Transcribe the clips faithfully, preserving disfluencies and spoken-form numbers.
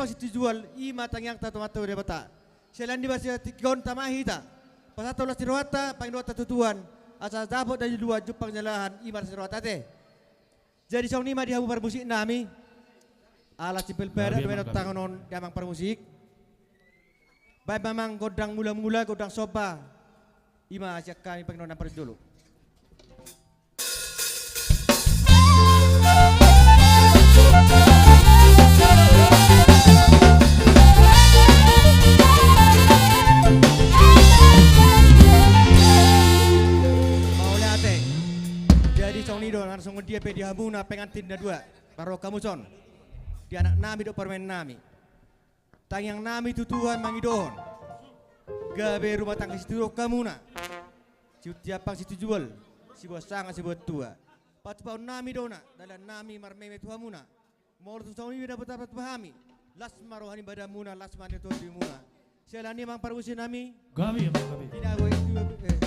Sitijual, i ma tangiangta tu Amanta Debata. Sai ala ni i ma sian tingki on tama hita pasahathon las ni rohanta, pangidoanta tu Tuhan, asa dapot na di luat jumpang jalahan, i ma las ni rohanta ate. Jadi songon i ma di hamu parmusik nami. Ala simpel badan, baen tangan on di amang parmusik. Baen ma amang gondang mula-mula, gondang somba. I ma sian hami pangidoan na parjolo. Mauliate. Jadi songon i do, nang songon dia pe di hamuna pengantin na dua, parrohahon hamu son di anak nami dohot parumaen nami. Tangiang nami tu Tuhan mangidohon gabe rumah tangga sitiruon hamuna, siunti ampang sitijual, siboan sanga siboan tua. Patupaon nami do na dalan nami marmeme tu hamuna. Molo tung songon i pe dapot, dapot hami, las ma roha ni badanmuna, las ma na tondimuna. Sai ala ni i amang parmusik nami. Gabe, gabe. Tidak boleh itu, eh.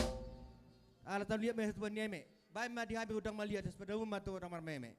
Ala taon liat ma i tu badan ni eme. Baen ma di hami gondang maliat, asa padamu ma tu gondang marmeme.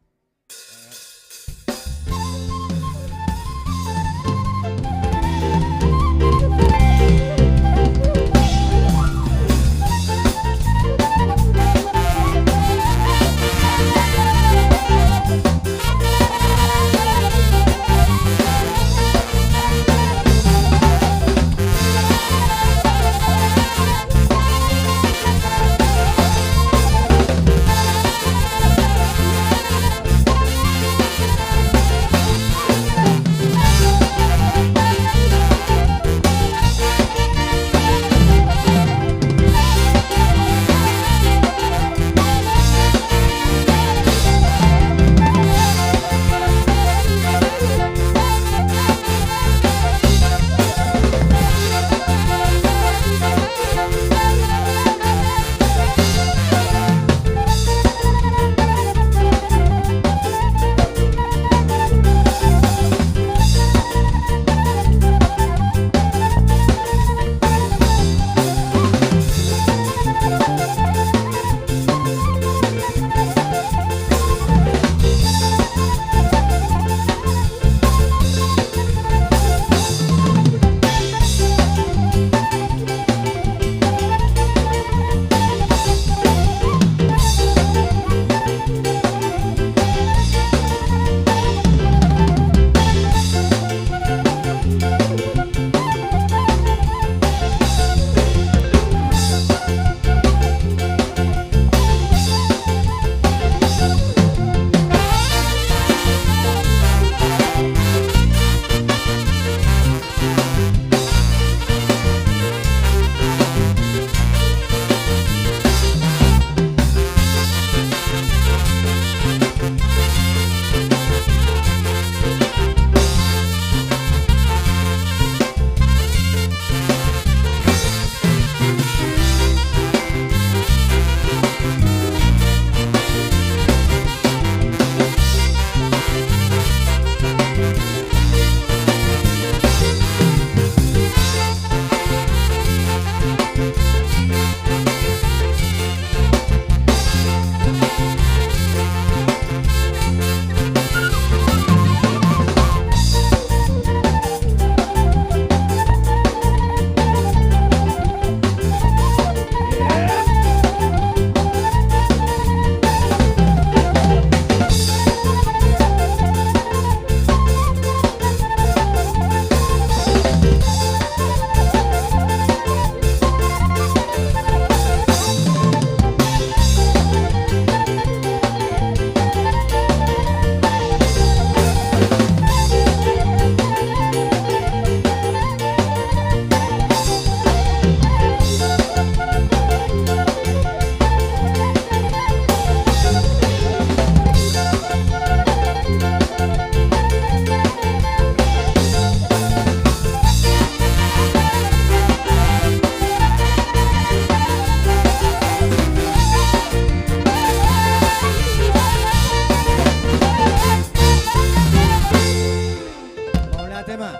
Mauliate ma.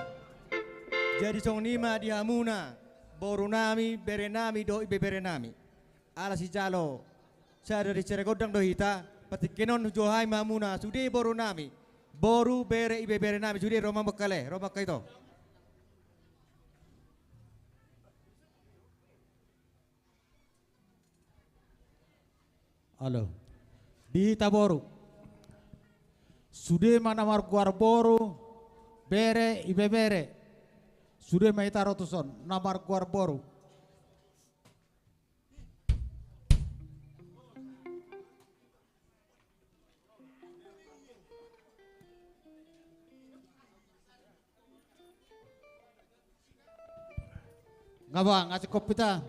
Jadi songon i ma di hamuna boru nami, bere nami dohot ibebere nami. Ala sijalo sada di sere gondang do hita, partingkian on hujou hami ma hamuna sude boru nami, Boru, bere, ibebere nami, sude ro ma mangkale, ro ma angka ito. Alo. Di hita boru. Sude ma na margoar boru, bere, ibebere. Sude ma hita ro tuson, na margoar boru. Nga boha, nga singkop hita.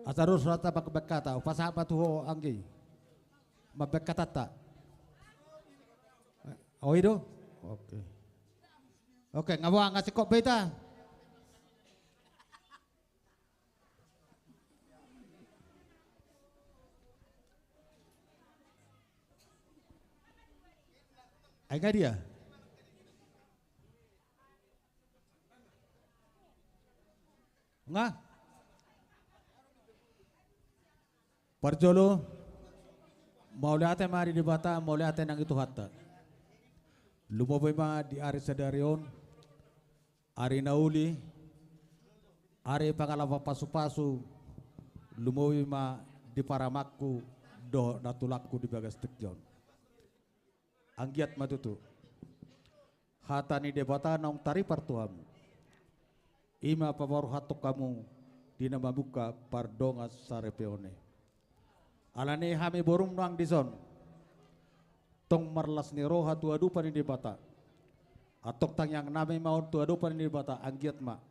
Asa dos rohanta mambahen hata, hupasahat ma tu ho anggi. Mambahen hatanta. O, i do? Oke. Oke, nga boha, nga singkop be hita. Ai nga dia? Nga? Parjolo, mauliate ma di Debata, mauliate nang di Tuhanta. Lumobi ma di ari sadari on, ari na uli, ari pangalaho pasupasu, lumobi ma di parumaenku dohot na tulangku di bagas tingki on. Anggiat ma tutu hata ni Debata naung taripar tu hamu. I ma paborhathon hamu di na mamungka pardongan saripeon i. Alani hami borum nuaeng dison, tong marlas ni roha tu adopan ni Debata. Antong tangiang nami ma on tu adopan ni Debata, anggiat ma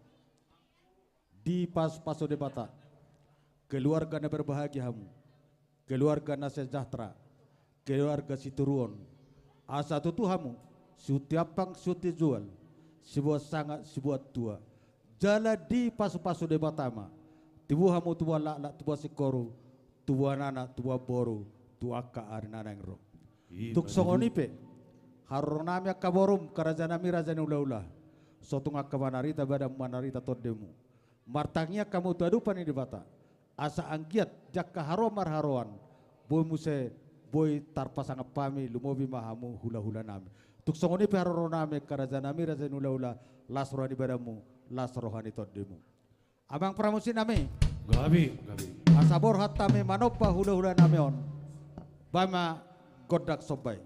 dipasupasu Debata keluarga na berbahagia hamu, keluarga na sejahtera, keluarga sitiruon. Asa tutu hamu sihunti ampang, sihunti jual, siboan sangap, siboan tua. Jala dipasupasu Debata ma, tubu hamu tubuan laklak, tubuan singkoru, tubuan anak, tubuan boru, tu angka ari na naeng ro. Tung songon i pe haroro nami angka borum, angka raja nami, raja ni hulahula. So tung angka manarita badanmu, manarita tondemu, martangiang hamu tu adopan ni Debata, asa anggiat di angka haroan marharoan, boi muse, boi tarpasangap hami, lumobi ma hamu hulahula nami. Tung songon i pe haroro nami angka raja nami, raja ni hulahula, las roha ni badanmu, las roha ni tondemu. Amang pramusik nami. Gabe, gabe. Asa borhat hami manomba hulahula nami on, bahen ma gondang somba i.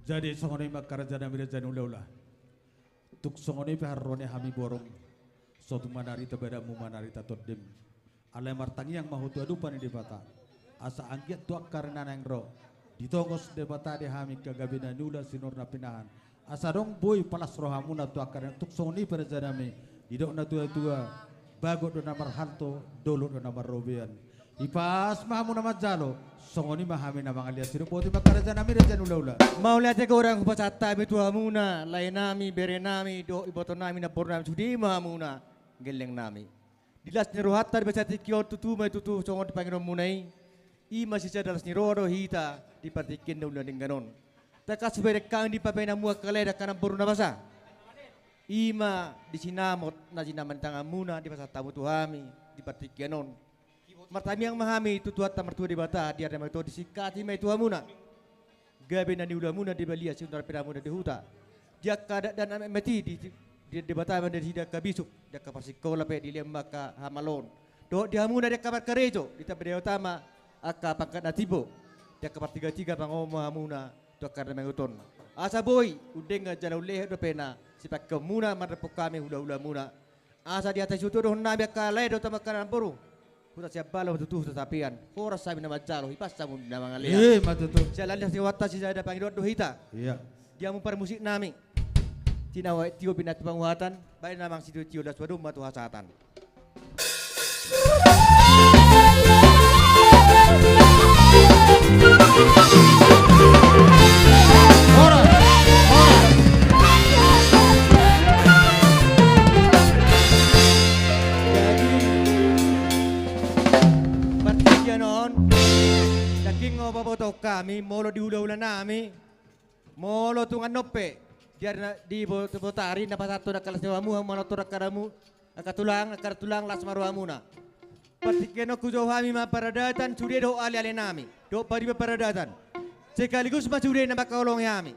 Jadi songon i ma angka raja nami, raja ni hulahula. Tung songon i pe haroan ni hami borngin, so tung manarita badanmu, manarita tondem. Alai martangiang ma ho tu adopan ni Debata, asa anggiat tu angka ari na naeng ro, ditongos Debata di hami angka gabe na niula, sinuhor na pinahan, asa adong boi palas rohamuna tu angka ari na naeng ro. Tung songon i pe raja nami, didok na tuatua, bagot do na marhalto, dolok do na marrobean. Hipas ma hamu na manjalo, songon i ma hami na mangalean. Sidung boti ma angka raja nami, raja ni hulahula. Mauliate godang hupasahat hami tu hamuna, lae nami, bere nami, dohot iboto nami, namboru nami, sude ma hamuna, gelleng nami. Di las ni rohanta di bagasan tingki on, tutu ma i tutu songon pangidoanmuna i. I ma sisada las ni roha do hita di partingkian na uli na denggan on. Tangkas hubereng hami di pambahenan hamu angka lae dohot angka namboru na basa. I ma di sinamot na jinama ni tanganmuna dipasahat hamu tu hami di partingkian on. Martangiang ma hami tu Tuhanta martua Debata di ari na naeng ro, disingkati ma i tu hamuna gabe na niulamuna, dibalian sinuhor na pinahanmuna di huta. Di angka dakdanak na mate i, di, di, di Debata ma di, di angka bisuk, di angka parsikola pe dilehon ma angka hamaloon. Dohot di hamuna di angka parkarejo, ditamba Debata ma angka pangkat na timbo. Di angka partigatiga pangomo hamuna tu angka ari na naeng ro on, asa boi undenggan jala ulehon dope na sipangkeonmuna mandapothon hami hulahulamuna. Asa di hata situtu dohonon nami angka lae dohot angka namboru: Huta Siambalang ma tutu huta Tapian. Horas hami na manjalo, hipas hamu na mangalean. I ma tutu. Siala ni las ni rohanta sisada pangidoan do hita. Ia. Di hamu parmusik nami, tinawa tio binati panguhatan, baen amang sitio-tio, las huadong ma tu hasahatan. Partingkian on, daging ma pabotohon hami, molo di hulahula nami, molo tung annon pe di ari na, di bo-, botari na pasahathon angka las ni rohamu, hamu manortor angka rohamu, angka tulang, angka tulang, las ma rohamuna. Partingkian on hujou hami ma paradatan, sude dohot aleale nami dohot pariban paradatan, sekaligus ma sude na mangkaholongi hami.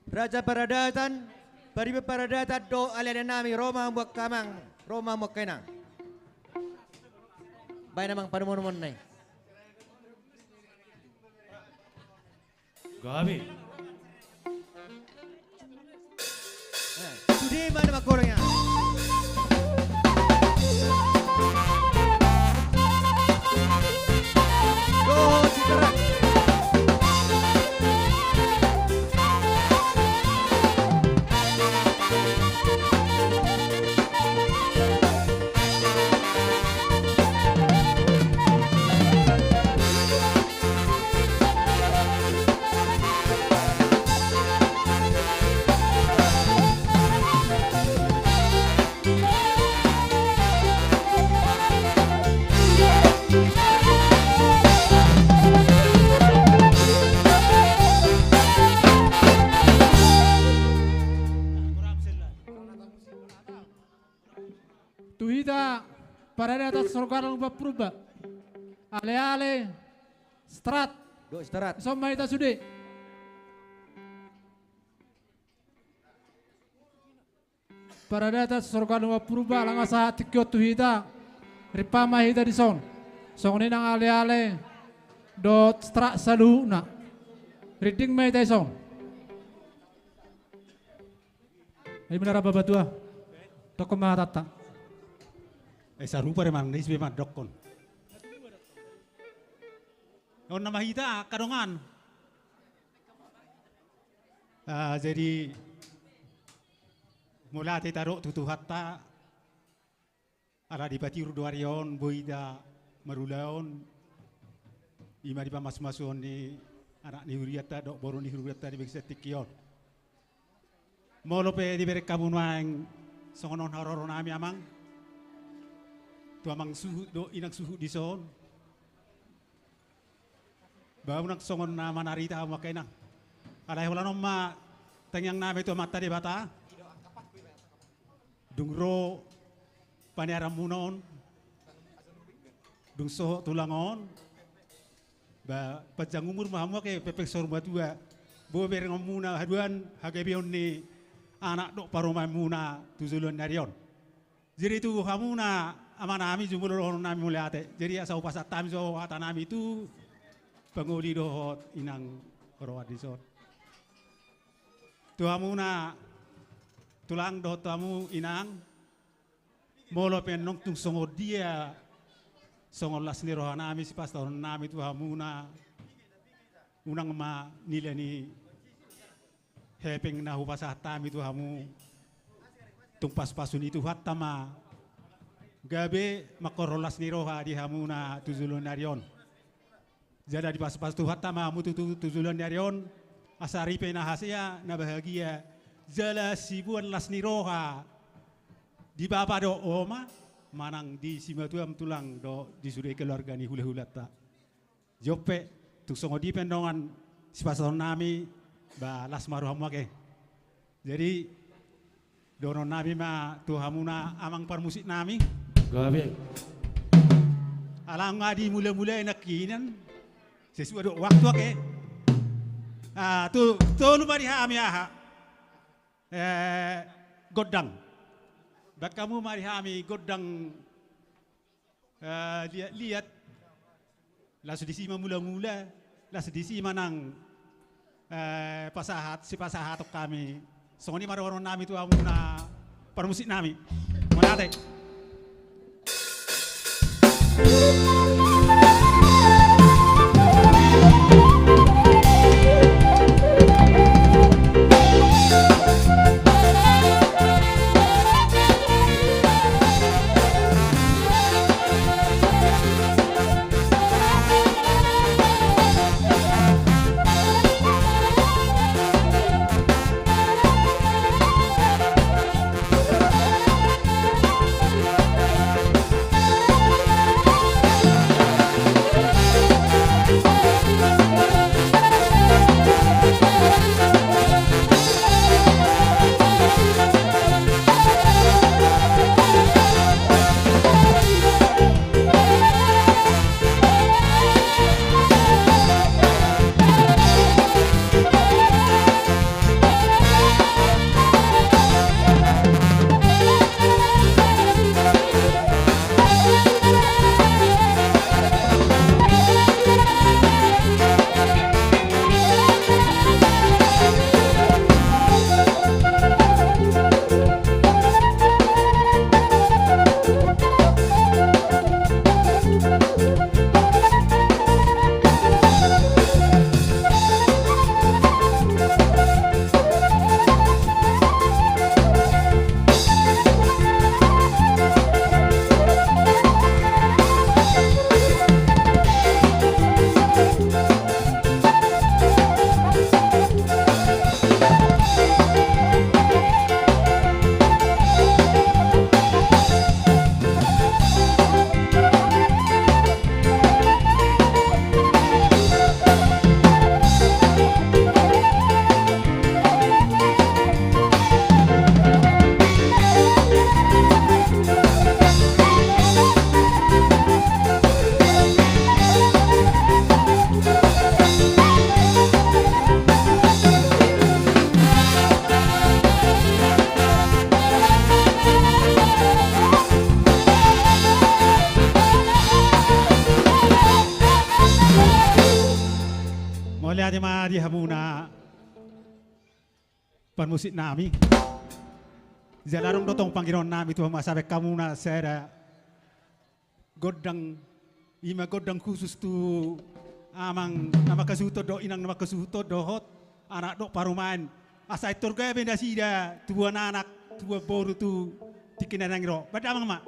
Raja paradatan, pariban paradatan dohot aleale nami, ro ma hamu angka amang, ro ma hamu angka inang. Baen amang panomunomuonna i. Gabe. Eh, sude ma na mangkaholongi. Dohot sitarak. Tu hita paradatan Sorga Dalam Upa Purba, aleale, strat. Dohot strat. Dison ma hita sude. Paradatan Sorga Dalam Upa Purba, ala nga sahat tingki on tu hita. Rimpa ma hita dison. Songon i nang aleale dohot strat saluhutna. Rinding ma hita dison. Ai menara babatua. Dokkon ma hatanta. Eh, sarupa re manang na ise pe mandokkon. On nama hita angka dongan. Ah, jadi mauliate tadok tu Tuhanta. Ala dipatiur do ari on boi hita marulaon, i ma dipamasumasuhon ni anak ni hurianta dohot boru ni hurianta di bagasan tingki on. Molo pe dibereng hamu nuaeng songon on haroro nami amang, tu amang suhut dohot inang suhut dison. Ba unang songon na manarita hamu angka inang. Alai holan on ma tangiang nami tu Amanta Debata. Dung ro paniaranmuna on, dung sohot tulang on, ba panjang umur ma hamu angka pepeng saur matua. Boi berengonmuna haduan hagabeon ni anak dohot parumaenmuna tu joloan ni ari on. Jadi tu hamuna amanami jumolo dohonon nami mauliate. Jadi asa hupasahat hami jo hata nami tu pangoli dohot inang roha dison. Tu hamuna tulang dohot tu hamu inang, molo pe nunga tung songon dia songon las ni rohanami sipasahatonnami tu hamuna, unang ma nilai ni hepeng na hupasahat hami tu hamu, tung pasupasu ni Tuhanta ma gabe mangkorhon las ni roha di hamuna tu joloan ni ari on. Jala dipasupasu Tuhanta ma hamu tu, tu, tu joloan ni ari on, asa ripe na hasea, na bahagia, jala siboan las ni roha di bapa dohot oma, manang di simatuam tulang dohot di sude keluarga ni hulahulanta. Jop pe, tung songon dia pe dongan sipasahatonnami, ba las ma rohamu ake. Jadi, dohononnami ma tu hamuna amang parmusiknami. Gabe. Ala nunga dimulamulai nangkiningan, sesuai dohot waktu ake. Ah, tu, tolu ma di hami aha. Eh, gondang. Baen hamu ma di hami gondang, eh, liat-liat. Laos disi ma mulamula, laos disi ma nang, eh, pasahat, sipasahaton hami. Songon i ma dohononnami tu hamuna parmusiknami. Mauliate. Mauliate ma di hamuna parmusiknami. Jala adong do tong pangidoannami tu hamu asa baen hamuna sada gondang, i ma gondang khusus tu amang na mangkasuhuton dohot inang na mangkasuhuton dohot anak dohot parumaen. Asa pintor gabe nasida tubuan anak, tubuan boru tu tingki na naeng ro. Baen damang ma.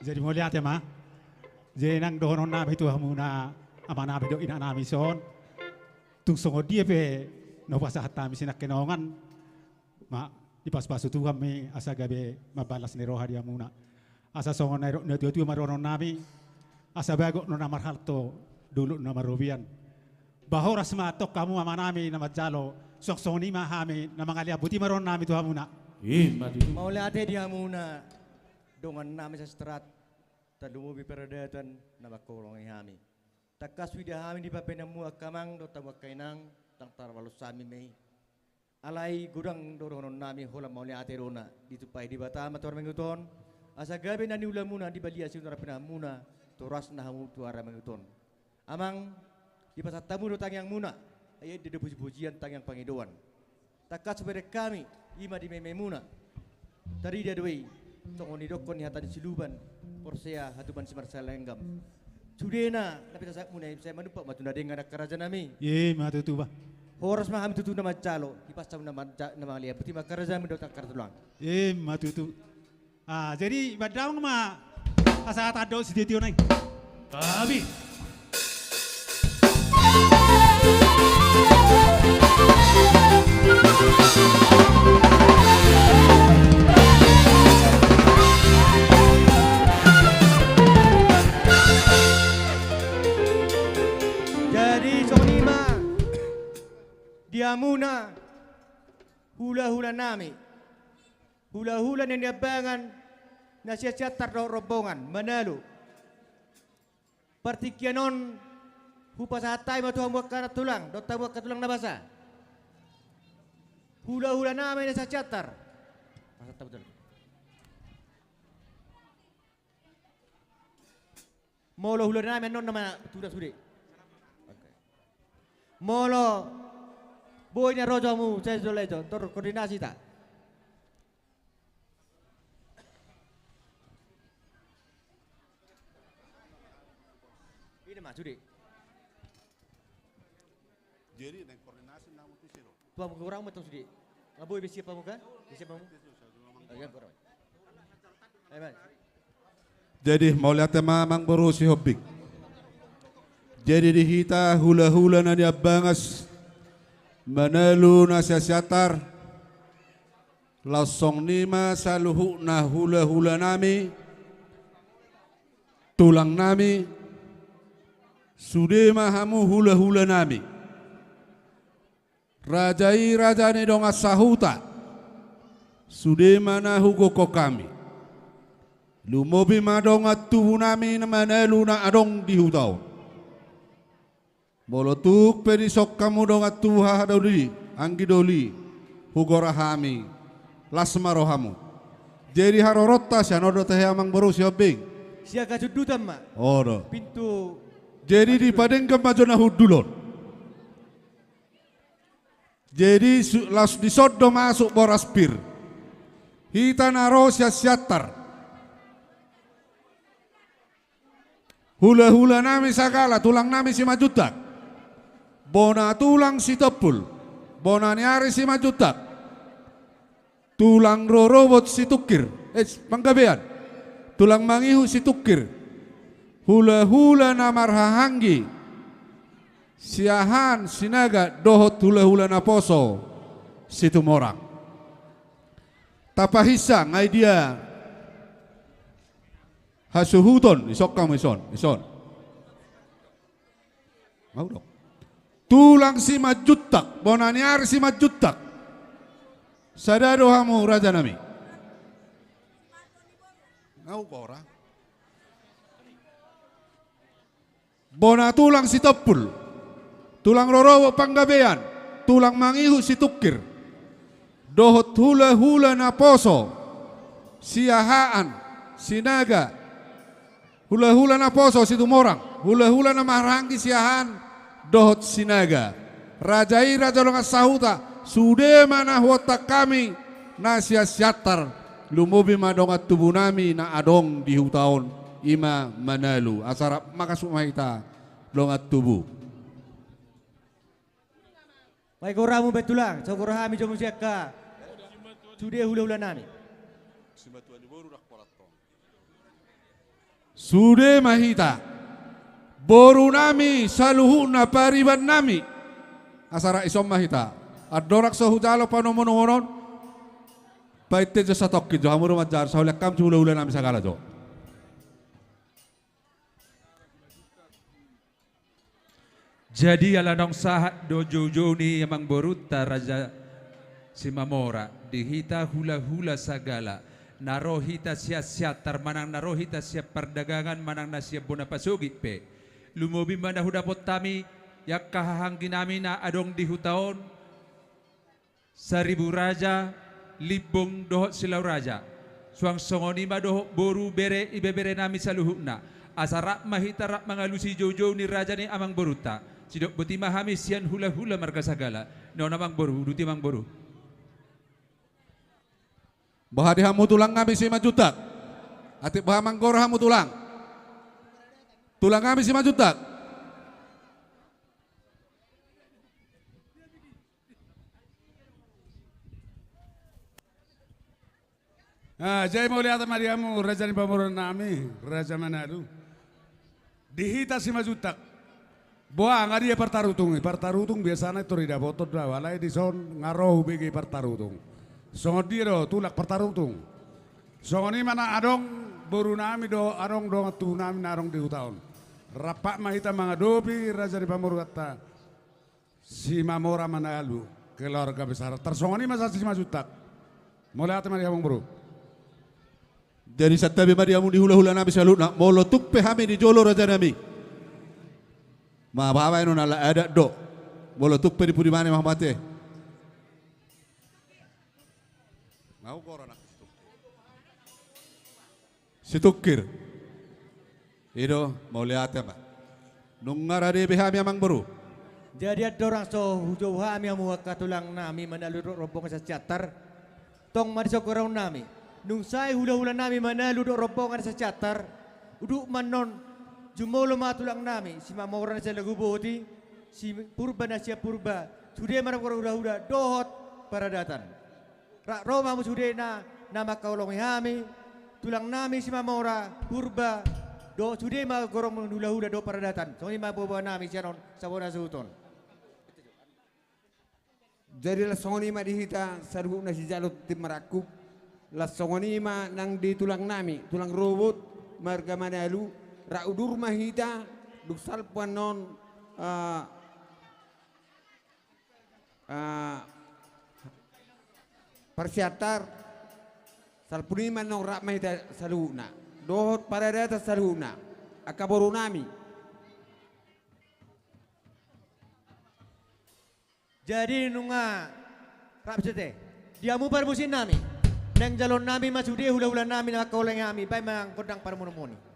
Jadi mauliate ma. Jadi nang dohononnami tu hamuna amanami dohot inanami son, tung songon dia pe na hupasahat hami sinangkaningan, ma dipasupasu Tuhan ma i asa gabe mambahen las ni roha di hamuna. Asa songon na nidok ni natuatua ma dohononnami, asa bagot do na marhalto, dolok do na marrobean. Ba horas ma antong hamu amanami na manjalo, suang songon i ma hami na mangalean, boti ma dohononnami tu hamuna. I ma tutu. Mauliate di hamuna, dongannami sastrat, tarlumobi paradaton na mangkorhon hami. Tangkas huida hami di pambahenanmu angka amang dohot hamu angka inang, ndang tarbalos hami ma i. Alai godang do dohononnami, holan mauliate do na ditumpahi Debata ma tu ari na mangihut on, asa gabe na niulamuna, dibaliasi do na pinahanmuna, tu horasna hamu tu ari na mangihut on. Amang, dipasahat hamu do tangiangmuna, ai ende do pujipujian tangiang pangidoan. Tangkas hubereng hami, i ma di maimaimuna. Tarida do i, songon nidokkon ni hata ni siluban, porsea hatubuan simarsilanggam. Sudena na pinasahatmuna i, sai manumpak ma tu na denggan angka rajanami. I ma tutu ba. Horas ma hami tutu na manjalo, hipas hamu na manja-, na mangalean, boti ma angka rajanami dohot angka tulang. I ma tutu. Ah, jadi bahen damang ma asa tanda sitio-tio nai. Gabe. Jadi songon i ma di hamuna hulahulanami. Hulahula na niambangan na Siansiantar dohot rombongan, Manalu. Partingkian on hupasahat hami ma tu hamu angka tulang, dohot hamu angka tulang na basa. Hulahulanami na Siansiantar. Pasahat hamu tulang. Molo hulanami annon nama tuda sude. Oke. Molo boi na ro jo hamu, sai jo lai jo, tor koordinasi ta. Ini ma sude. Jadi, naeng koordinasi nama tu siro. Tu hamu, tu hamu ma tong sude. Nga boi be siap hamu kan? Be siap hamu? Ayo, kurang. Ayo, Bang. Jadi, mauliate ma amang boru Sihombing. Jadi, di hita hulahula na niambangan Manalu na Siansiantar, laos songon i ma saluhutna hulahulanami, tulangnami, sude ma hamu hulahulanami. Raja i raja ni dongan sahuta, sude ma na hugokhon hami. Lumobi ma dongan tubunami na Manalu na adong di huta on. Molo tung pe dison hamu dongan tubu, hahadoli, anggidoli, hugora hami, las ma rohamu. Jadi haroronta sian on do tahe amang boru Sihombing. Sian hajundutan ma. O do. Pintu. Jadi dipadenggan ma jo na hundul on. Jadi su-, laos dison do masuk boras pir. Hita na ro Siansiantar. Hulahulanami sagala, tulangnami Simanjuntak. Bona tulang Sitompul. Bona ni ari Simanjuntak. Tulang rorobot Situngkir, eh, Panggabean. Tulang mangihut Situngkir. Hulahula na marhahaanggi Siahaan, Sinaga, dohot hulahula naposo Situmorang. Tapahinsang, ai dia hasuhuton, dison hamu, dison, dison. Mau dong. Tulang Simanjuntak, bona ni ari Simanjuntak. Sada do hamu rajanami. Mau gora. Bona tulang Sitompul. Tulang rorobot Panggabean. Tulang mangihut Situngkir. Dohot hulahula naposo Siahaan, Sinaga. Hulahula naposo Situmorang, hulahula na marhahaanggi Siahaan dohot Sinaga. Raja i raja dongan sahuta, sude ma na huontak hami na Siansiantar, lumobi ma dongan tubunami na adong di huta on, i ma Manalu. Asa rap mangasup ma hita dongan tubu. Baen goramu baen tulang, so gora hami jo muse angka sude hulahulanami. Sude ma hita. Borunami saluhutna, paribannami. Asa rap dison ma hita. Andorang so hujalo panomunomuon on. Painte jo satongkin jo hamu do manjalo, sai hulean hamu jo hulahulanami sagala jo. Jadi ala naung sahat do joujou ni amangborunta Raja Simamora, di hita hulahula sagala, na ro hita sian Siantar manang na ro hita sian Pardagangan manang na sian bona pasogit pe, lumobi ma na hudapot hami, i angka hahaanggi nami na adong di huta on, Saribu Raja, Limbong dohot Silau Raja. Suang songon i ma dohot boru, bere, ibebere nami saluhutna. Asa rap ma hita rap mangalusi joujou ni raja ni amangborunta. Sidok boti ma hami sian hulahula marga Sagala. Nuaeng amangboru, uduti amangboru. Boha di hamu tulang nami Simanjuntak? Atik boha manggoro hamu tulang? Tulang nami Simanjuntak. Ah, jadi mauliate ma di hamu raja ni pamoruon nami, Raja Manalu. Di hita Simanjuntak. Boha, nga dia Partarutung i? Partarutung biasana i tor didapoton do au, alai dison nga ro hubege Partarutung. Songon dia do tulang Partarutung? Songon i ma na adong boru nami do, adong dongan tubu nami na adong di huta on. Rap ma hita mangadopi raja ni pamoruonta Simamora Manalu, keluarga besar. Tarsongon i ma sian Simanjuntak. Mauliate ma di hamu amangboru. Jadi santabi ma di hamu di hulahula nami saluhutna, molo tung pe hami di jolo raja nami. Ma bahen on ala adat do. Molo tung pe di pudi ma hami mate. Mau goro na. Situngkir. I do, mauliate ma. Nunga rade be hami amangboru. Jadi andorang so hujou hami hamu angka tulang nami Manalu dohot rombongan sian Siantar. Tong ma dison goraon nami. Nunga sae hulahula nami Manalu dohot rombongan sian Siantar. Udut ma annon, jumolo ma tulang nami Simamora na sian Laguboti, Sipurba na sian Purba, sude ma rap gorong hulahula dohot paradatan. Rap ro ma hamu sudena na mangkaholongi hami, tulang nami Simamora, Purba, dohot sude ma gorong hulahula dohot paradatan. Songon i ma boaboa nami sian on, sabona suhut on. Jadi laos songon i ma di hita saluhutna sijalo tintin marangkup. Laos songon i ma nang di tulang nami, tulang rorobot marga Manalu, rap udur ma hita, dung salpu annon, eh, Ah, parsiantar, salpu ni ma annon rap ma hita saluhutna. Dohot paradatan saluhutna. Angka boru nami. Jadi nunga rap sete. Di hamu parmusik nami. Naeng jaloon nami ma sude hulahula nami na mangkaholongi hami. Baen ma gondang parmonumoni.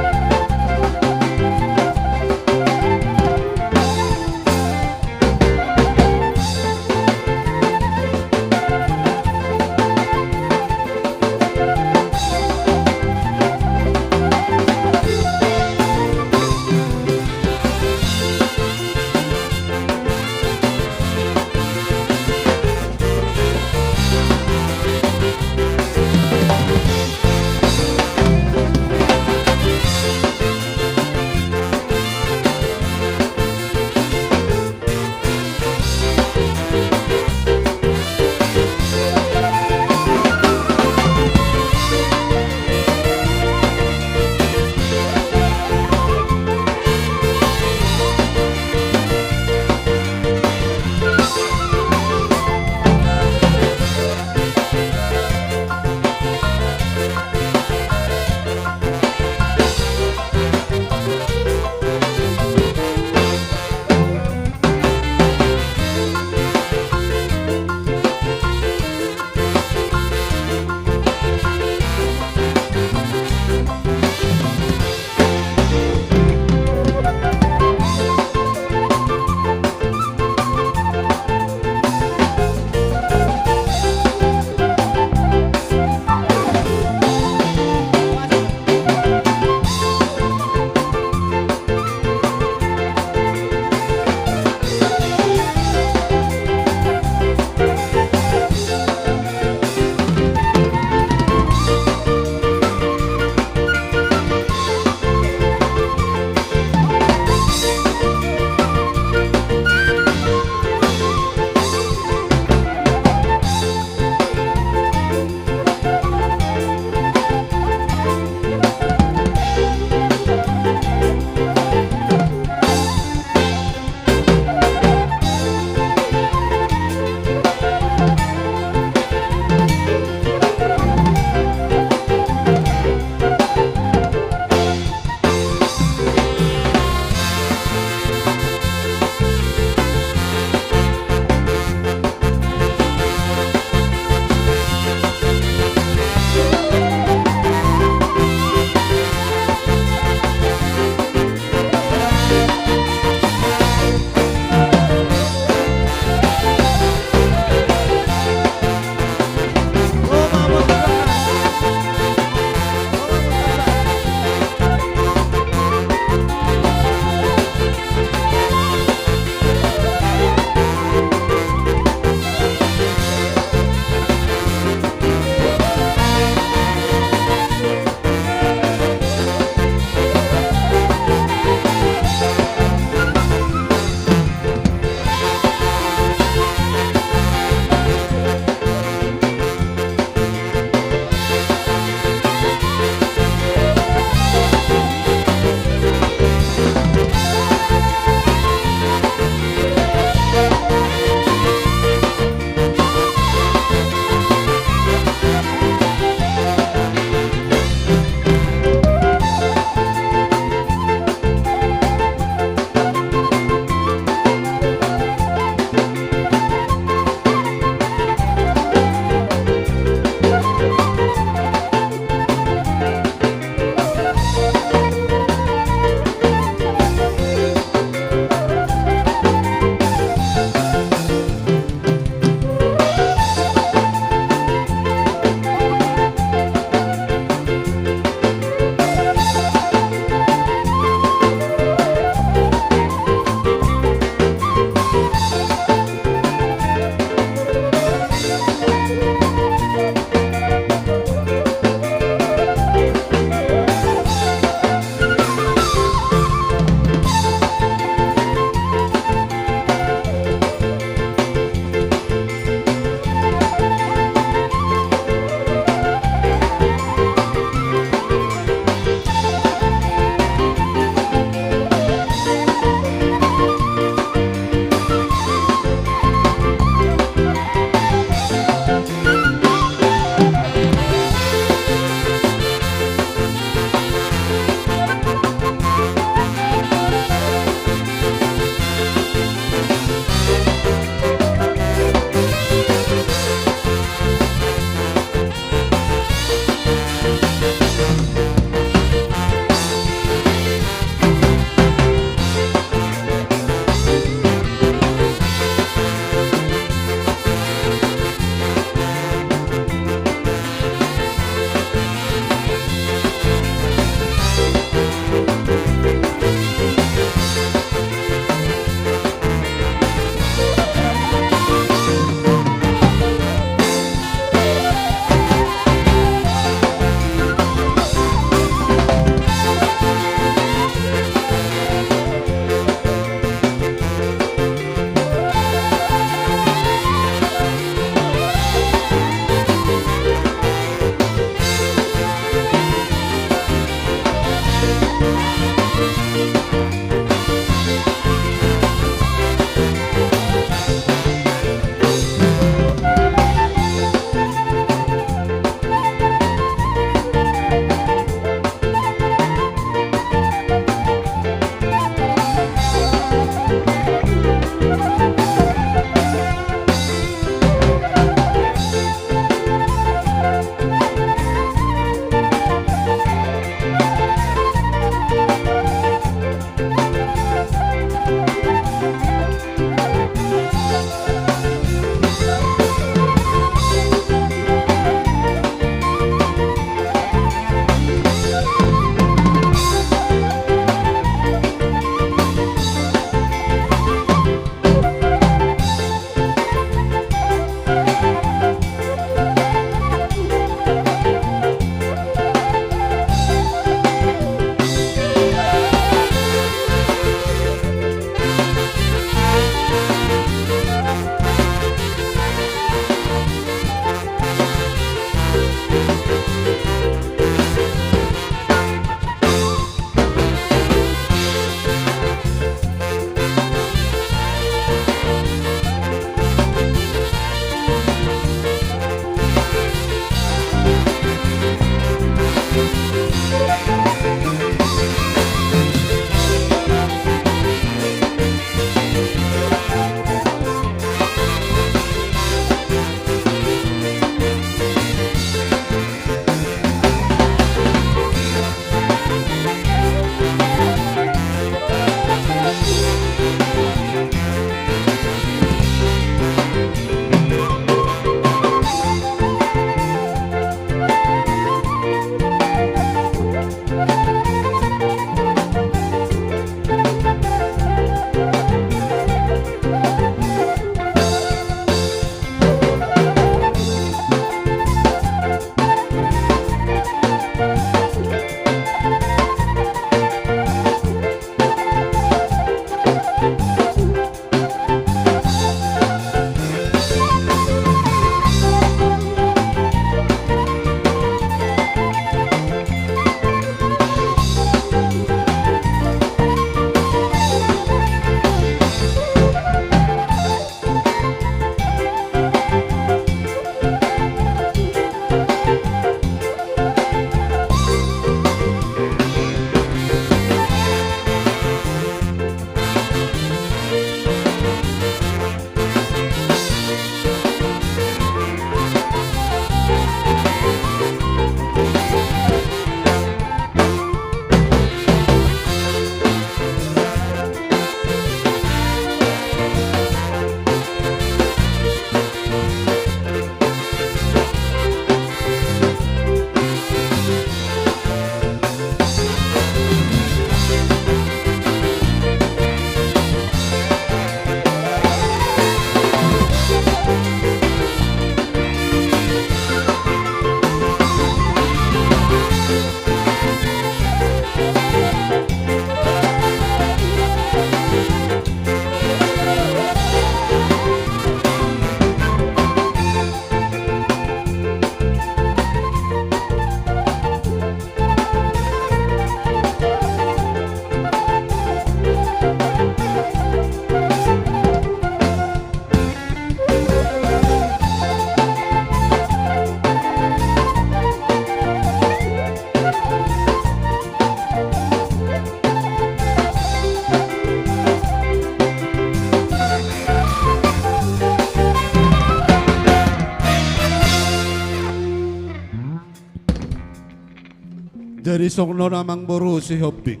Jadi songon on amang boru Sihombing.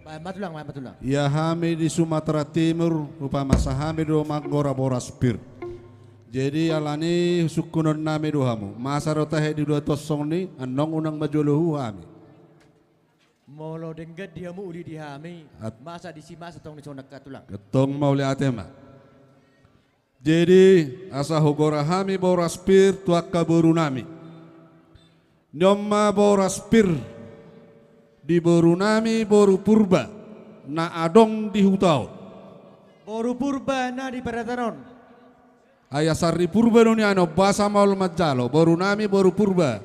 Baen ma tulang, baen ma tulang. Ia hami di Sumatera Timur, hupamasa hami do manggora boras pir. Jadi alani sungkunon nami do hamu. Masa do tahe di dua tong songon i, annon unang ma jolo hu hami. Molo denggan di hamu uli di hami, at- masa disi masa tong ni songon angka tulang. Antong mauliate ma. Jadi, asa hugora hami boras pir tu angka boru nami. Nion ma boras pir di boru nami boru Purba, na adong di huta on. Boru Purba na di paradaton on. Ai asa di Purba do nian on, boasa maol manjalo, boru nami boru Purba.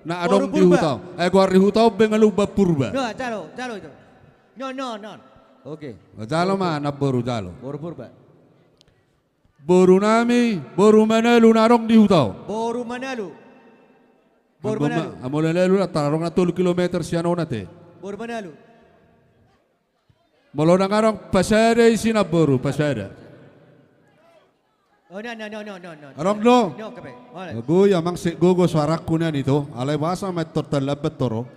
Na adong di huta on. Ai goar di huta on be nga lumban Purba. Nah, jalo, jalo itu. Non, non, non. Oke. Jalo ma, na boru jalo. Boru Purba. Boru nami, boru Manalu na adong di huta on. Boru Manalu. Boru Manalu. Molo Manalu, antara adong na tolu kilometer sian on ate. Boru Manalu. Molo ndang adong, pasada isi na boru, pasada. Oh, non, non, non, non, non. Adong do. Non, kepe. Boleh. Gogo ia amang, sai gogo suarangku nian ito. Alai boasa ma ito tarlambat ro.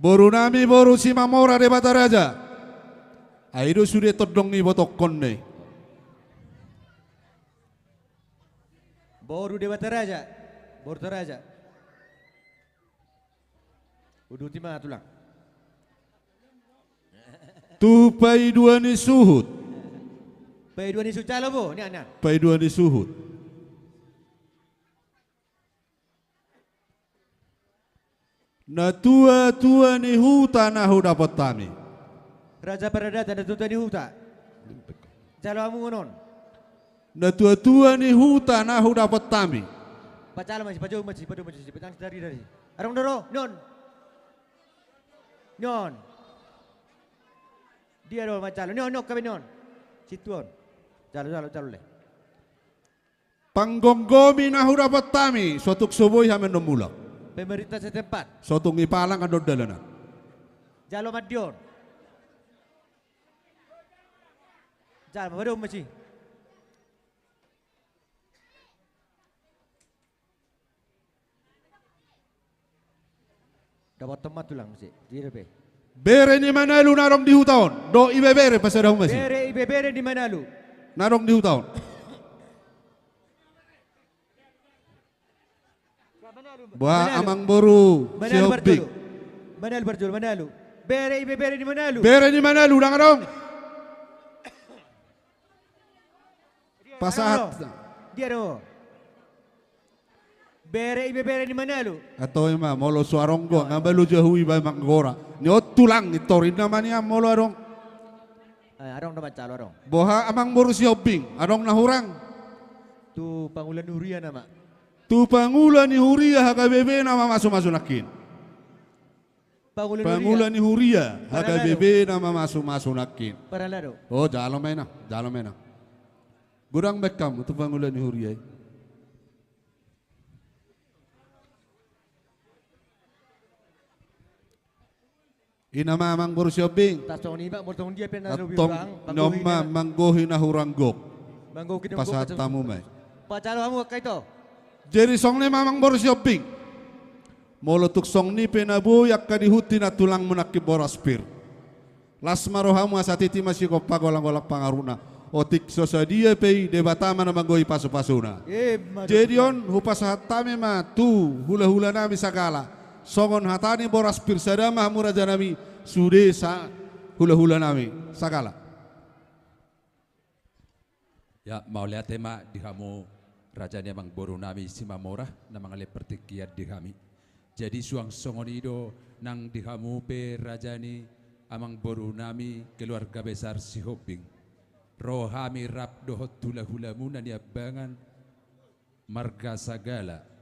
Boru nami boru Simamora Debata Raja. Ai do sude tondong ni botokkon ni. Boru Debata Raja. Boru Debata Raja. Uduti ma tulang. Tu paidua ni suhut. Paidua ni suhut, jalo bo, nian, nian. Paidua ni suhut. Natuatua ni huta na hudapot hami. Raja Paradata, natuatua ni huta. Jalo hamu on. Natuatua ni huta na hudapot hami. Pajalo ma si, pajou ma si, pajou ma si, pajang si dari, dari. Adong do ro, non. Non. Dia do manjalo, non, non, kepe non. Situan. Jalo, jalo, jalo le. Panggomgomi na hudapot hami, so tung so boi hami annon mulak. Pemerintah setempat. So tung i palang annon dalanan. Jalo ma di on. Jalo ma, pajou ma si. Dapothon ma tulang muse. Dia dope. Bere ni Manalu na adong di huta on. Dohot ibebere, pasada hamu ma si. Bere ibebere ni Manalu. Na adong di huta on. Boha amang boru Sihombing. Manalu parjolo. Manalu parjolo, Manalu. Bere ibebere ni Manalu. Bere ni Manalu, ndang adong. Pasahat. Dia do. Bere ibebere ni Manalu. Antong i ma, molo so adong do, nga malu jahu iba manggora. Ni on tulang, i torinna ma nian molo adong. Eh, adong do manjalo, adong. Boha amang boru Sihombing, adong na hurang. Tu pangula ni huria nama. Tu pangula ni huria H K B P na mamasumasu nangkin. Pangula ni huria H K B P na mamasumasu nangkin. Parhalado. Oh, jalo ma inang, jalo ma inang. Godang baen hamu tu pangula ni huria i. I nama amang boru Sihombing. Antong nion ma manggohi na hurang gok. Pasahat hamu ma i. Pajalo hamu angka ito. Jadi songon i ma amang boru Sihombing. Molo tung songon i pe na boi angka dihut ni nantulangmu nangkin boras pir, las ma rohamu asa titi ma sigompa, golanggolang pangarahutna. Otik so sadia pe i, Debata ma na manggohi pasupasuna. Jadi on hupasahat hami ma tu hulahula nami sagala. Songon hata ni boras pir, sada ma hamu raja nami, sude sa hulahula nami sagala. Ya, mauliate ma di hamu raja ni amang boru nami Simamora na mangalehon partingkian di hami. Jadi suang songon i do nang di hamu pe raja ni amang boru nami keluarga besar Sihombing. Ro hami rap dohot hulahulamuna Niambangan marga Sagala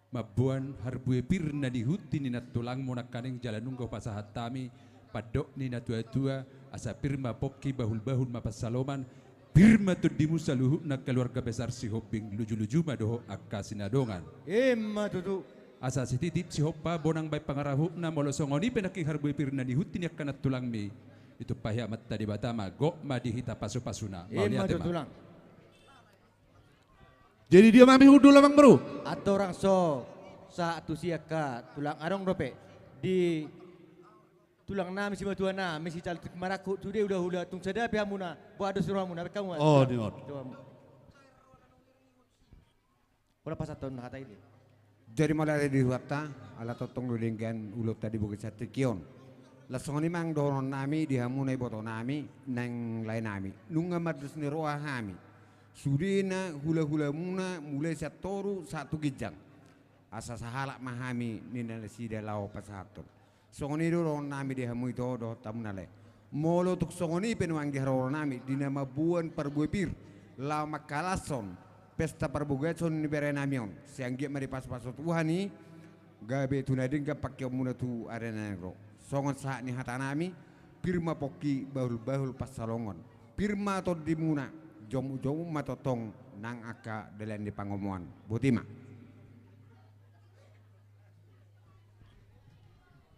mamboan harbue pir na nihut ni nantulangmu nangkaning, jala nunga hupasahat hami pandok ni natuatua, asa pir ma pongki, bahulbahul ma pansalongan, pir ma tondimu saluhutna keluarga besar Sihombing, lujuluju ma dohot angka sinadongan. Ima tutu. Asa sititip sihompa bonang baen pangarahutna, molo songon i pe nangkin harbue pir na nihut ni angka nantulangmi, ditumpahi Amanta Debata ma, gok ma di hita pasupasuna. Ima tutu tulang. Jadi dia ma hami hundul amang boru. Andorang so Sahat tusi angka tulang, adong dope di tulang nami, simatua nami, sijalo tingki marangkup sude hulahula, tung sada pe hamuna, boha dos ni rohamuna, baen hamu ma. Oh, ningot. Coba. Pola pasahathon hata i. Jadi mauliate di Tuhanta, ala tongtong do denggan ulaonta di bagasan tingki on. Laos songon i ma dohonon nami di hamuna iboto nami, nang lae nami. Nunga mardos ni roha hami. Sudena hulahulamuna mulai sian toru sahat tu ginjang. Asa sahalak ma hami ninna nasida laho pasahathon. Songon i do dohonon nami di hamu ito dohot hamuna lae. Molo tung songon i pe nuaeng di haroro nami di na mamboan parbue pir laho mangkalashon pesta parbagason ni bere nami on, sai anggiat ma dipasupasu Tuhan i gabe tu na denggan pangkeonmuna tu ari na naeng ro. Songon sahat ni hata nami, pir ma pongki, bahulbahul pansalongan, pir ma tondimuna, jomujomu ma tongtong nang angka dalan ni pangomoan. Boti ma.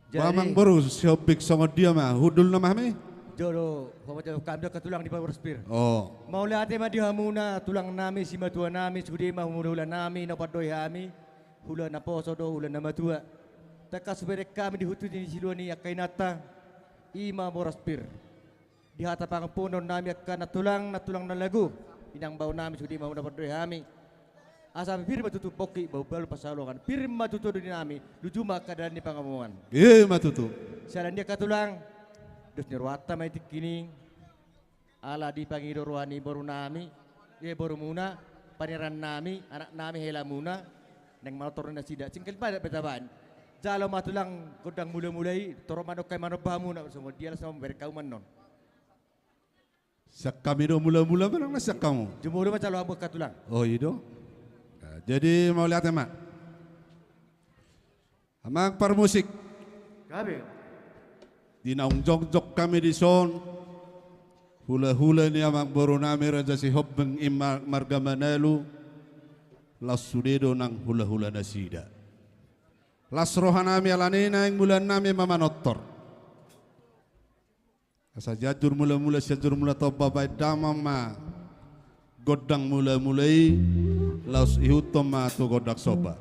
Jadi, amang boru Sihombing, songon dia ma, hundul nama hami? Jolo, pamajalo hami do angka tulang di parboru Pir. Oh. Mauliate ma di hamuna tulang nami, simatua nami, sude ma hulahula nami na pandoi hami, hula na poso do, hula na matua. Tangkas hubereng hami di hutu ni silua ni angka inanta, i ma boru Pir. Di hata pangampuon nami angka nantulang, nantulang na lagu, inang bao nami, sude ma hula na pandoi hami. Asa pir ma tutu pongki, bahulbahul pansalongan, pir ma tutu odi nami, luju ma angka dalan ni pangomoan. I ma tutu. Siala ni i angka tulang, dos ni rohanta ma i tingki i, ala dipangido roha ni boru nami, i borumuna, paneran nami, anak nami, helamuna, naeng manortor nasida, singkil padat be tabaen. Jalo ma tulang gondang mulamula i, torop ma nangkin manomba hamuna, songon dia las na mambereng hamu annon. Sian hami do mulamula manang na sian hamu? Jumolo ma jalo hamu angka tulang. Oh, i do. Nah, jadi mauliate ma. Amang parmusik. Gabe. Di naung jongjong hami dison, hulahula ni amang boru nami Raja Sihombing i ma-, marga Manalu, laos sude do nang hulahula nasida. Las roha nami ala ni i naeng mulaon nami ma manortor. Asa Sianjur Mulamula, Sianjur Mula Tompa, baen damang ma gondang mulamula i, laos ihuthon ma tu gondang somba.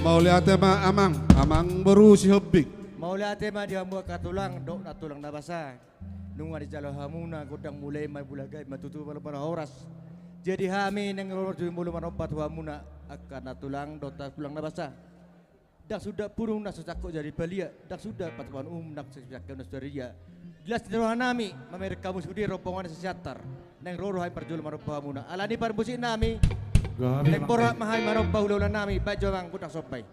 Mauliate ma amang, amang boru Sihombing. Mauliate ma di hamu angka tulang, dohot nantulang na basa. Nunga dijalo hamuna gondang mula i, marbulagae ma tutu, marbulagae ma horas. Jadi hami naeng ro marjou molo manomba tu hamuna angka nantulang dohot nantulang na basa. Ndang suda pudung na so sangkot jadi palia, ndang suda patupaon uhum na so sangkot na so jadi ria. Di las ni roha nami mamereng hamu sude rombongan na so siantar. Naeng ro do hami parjolo manomba hamuna. Ala ni i parmusik nami, gabe, naeng borhat ma hami manomba hulahula nami, baen jo amang gondang somba i.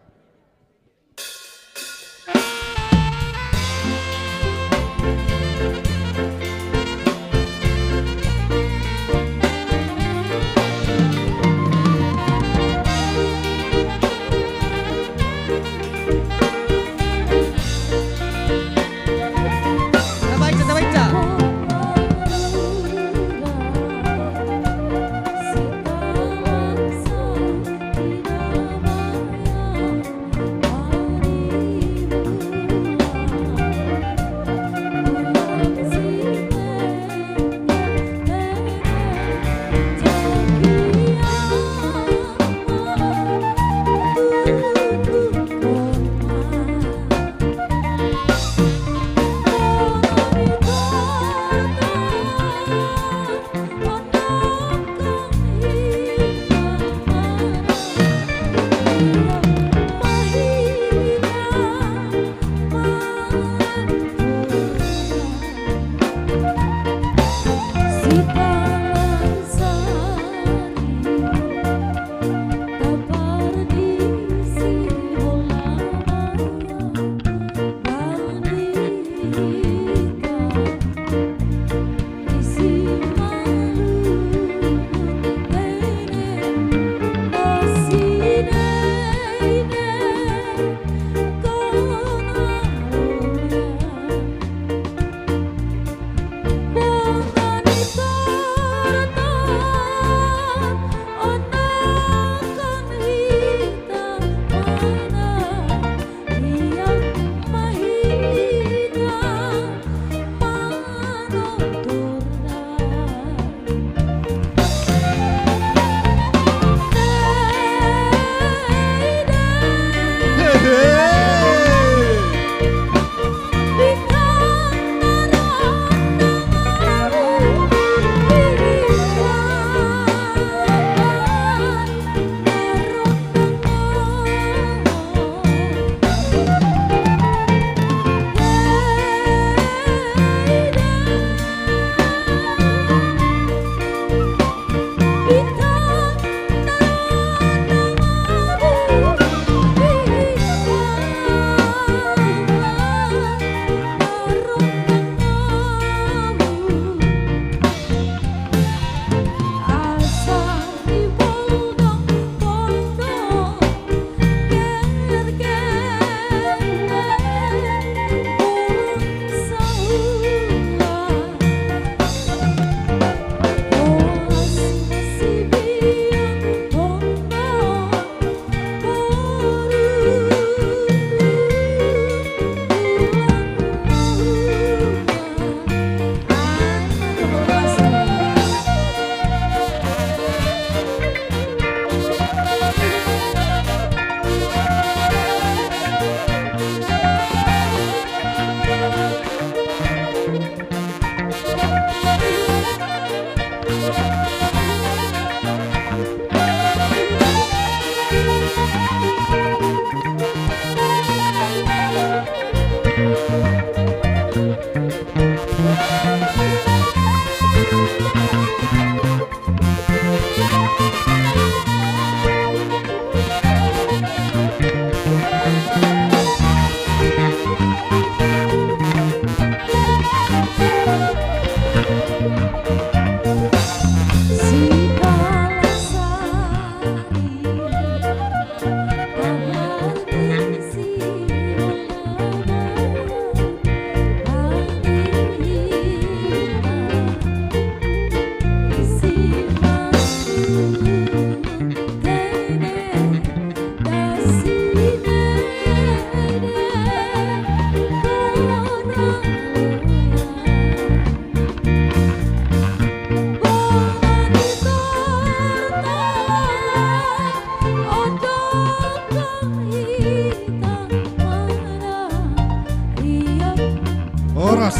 Horas.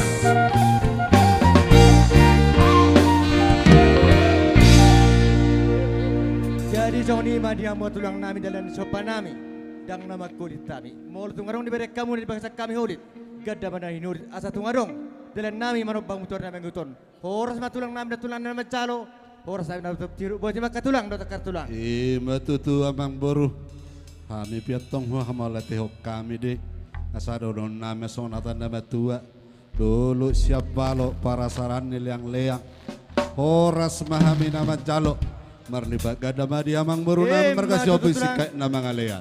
Jadi songon i ma di hamu tulang nami, dalan ni somba nami, ndang na mangholit hami. Molo tung adong dibereng hamu na di bagasan hami holit, ganda ma na hinorit, asa tung adong dalan nami manomba hamu tu ari na mangihut on. Horas ma tulang nami dohot tulang na manjalo. Horas nami na tiruk, botima angka tulang dohot angka tulang. I ma tutu amang boru. Hami pe antong huhamauliatehon hami do i. Asa dohonon nami songon hata ni na matua: Dolok sian balok, parasaran ni leangleang. Horas ma hami na manjalo. Marlipat ganda ma di amang boru nami, marga Sihombing Singkat na mangalean.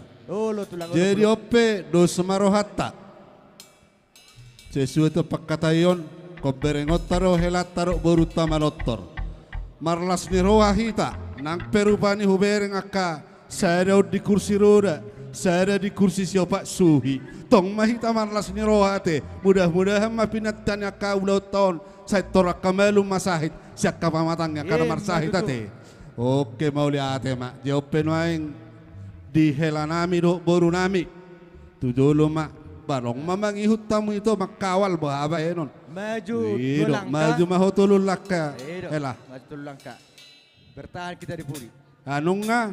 Jadi on pe, dos ma rohanta. Sesuai tu pangkataion, ingkon berengonta do helanta dohot borunta Manortor. Marlas ni roha hita, nang pe rupani hubereng angka sada on di kursi roda, sada di kursi siopat suhi. Tong ma hita marlas ni roha ate, mudah-mudahan ma pinantian ni angka ulaonta on, sai tor angka malum ma sahit sian angka pamatang ni angka na marsahit ate. Oke, mauliate ma. Jadi on pe nuaeng di hela nami dohot boru nami. Tu jolo ma, ba adong ma mangihut hamu ito, mangkawal, boha bahenon. Maju dua langkah. Maju ma ho tolu langkah. Hela. Maju tolu langkah. Bertahan kita di pudi. Nunga.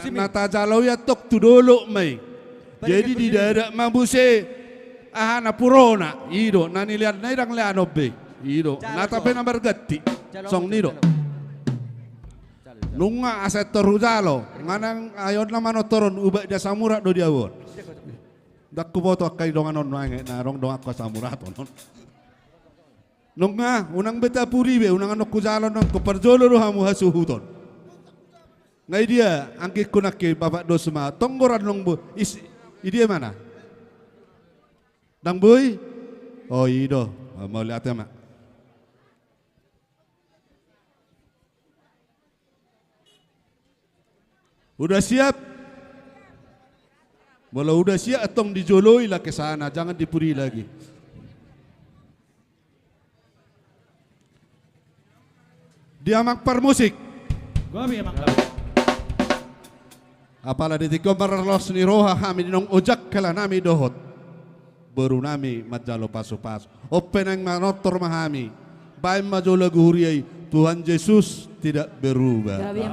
Na tajalo i antong tu dolok ma i. Jadi di darat ma muse aha na purona. I do, na nilean na i ndang leanon be. I do. Nata pe na marganti. Songon i do. Nunga, asa tor hujalo, manang ayon na Manortor on, ubat di Asam Urat do di ahu on. Ndang huboto angka dongan on nuaeng, na adong donganku Asam Urat on. Nunga, unang be tapudi be, unang annon hujalo nangkin, parjolo do hamu hasuhuton. Nga i dia anggingku nangkin, Bapak Dosma, tong goran nang boi, i dia mana? Ndang boi? O, i do. Mauliate ma. Udah siap? Molo udah siap, antong dijoloi la ke sana, jangan dipudi lagi. Di amang parmusik. Apala di tingki on marlas ni roha hami di naung ojak hela nami dohot boru nami manjalo pasupasu. On pe naeng manortor ma hami. Baen ma jolo lagu huria i, Tuhan Yesus tidak berubah.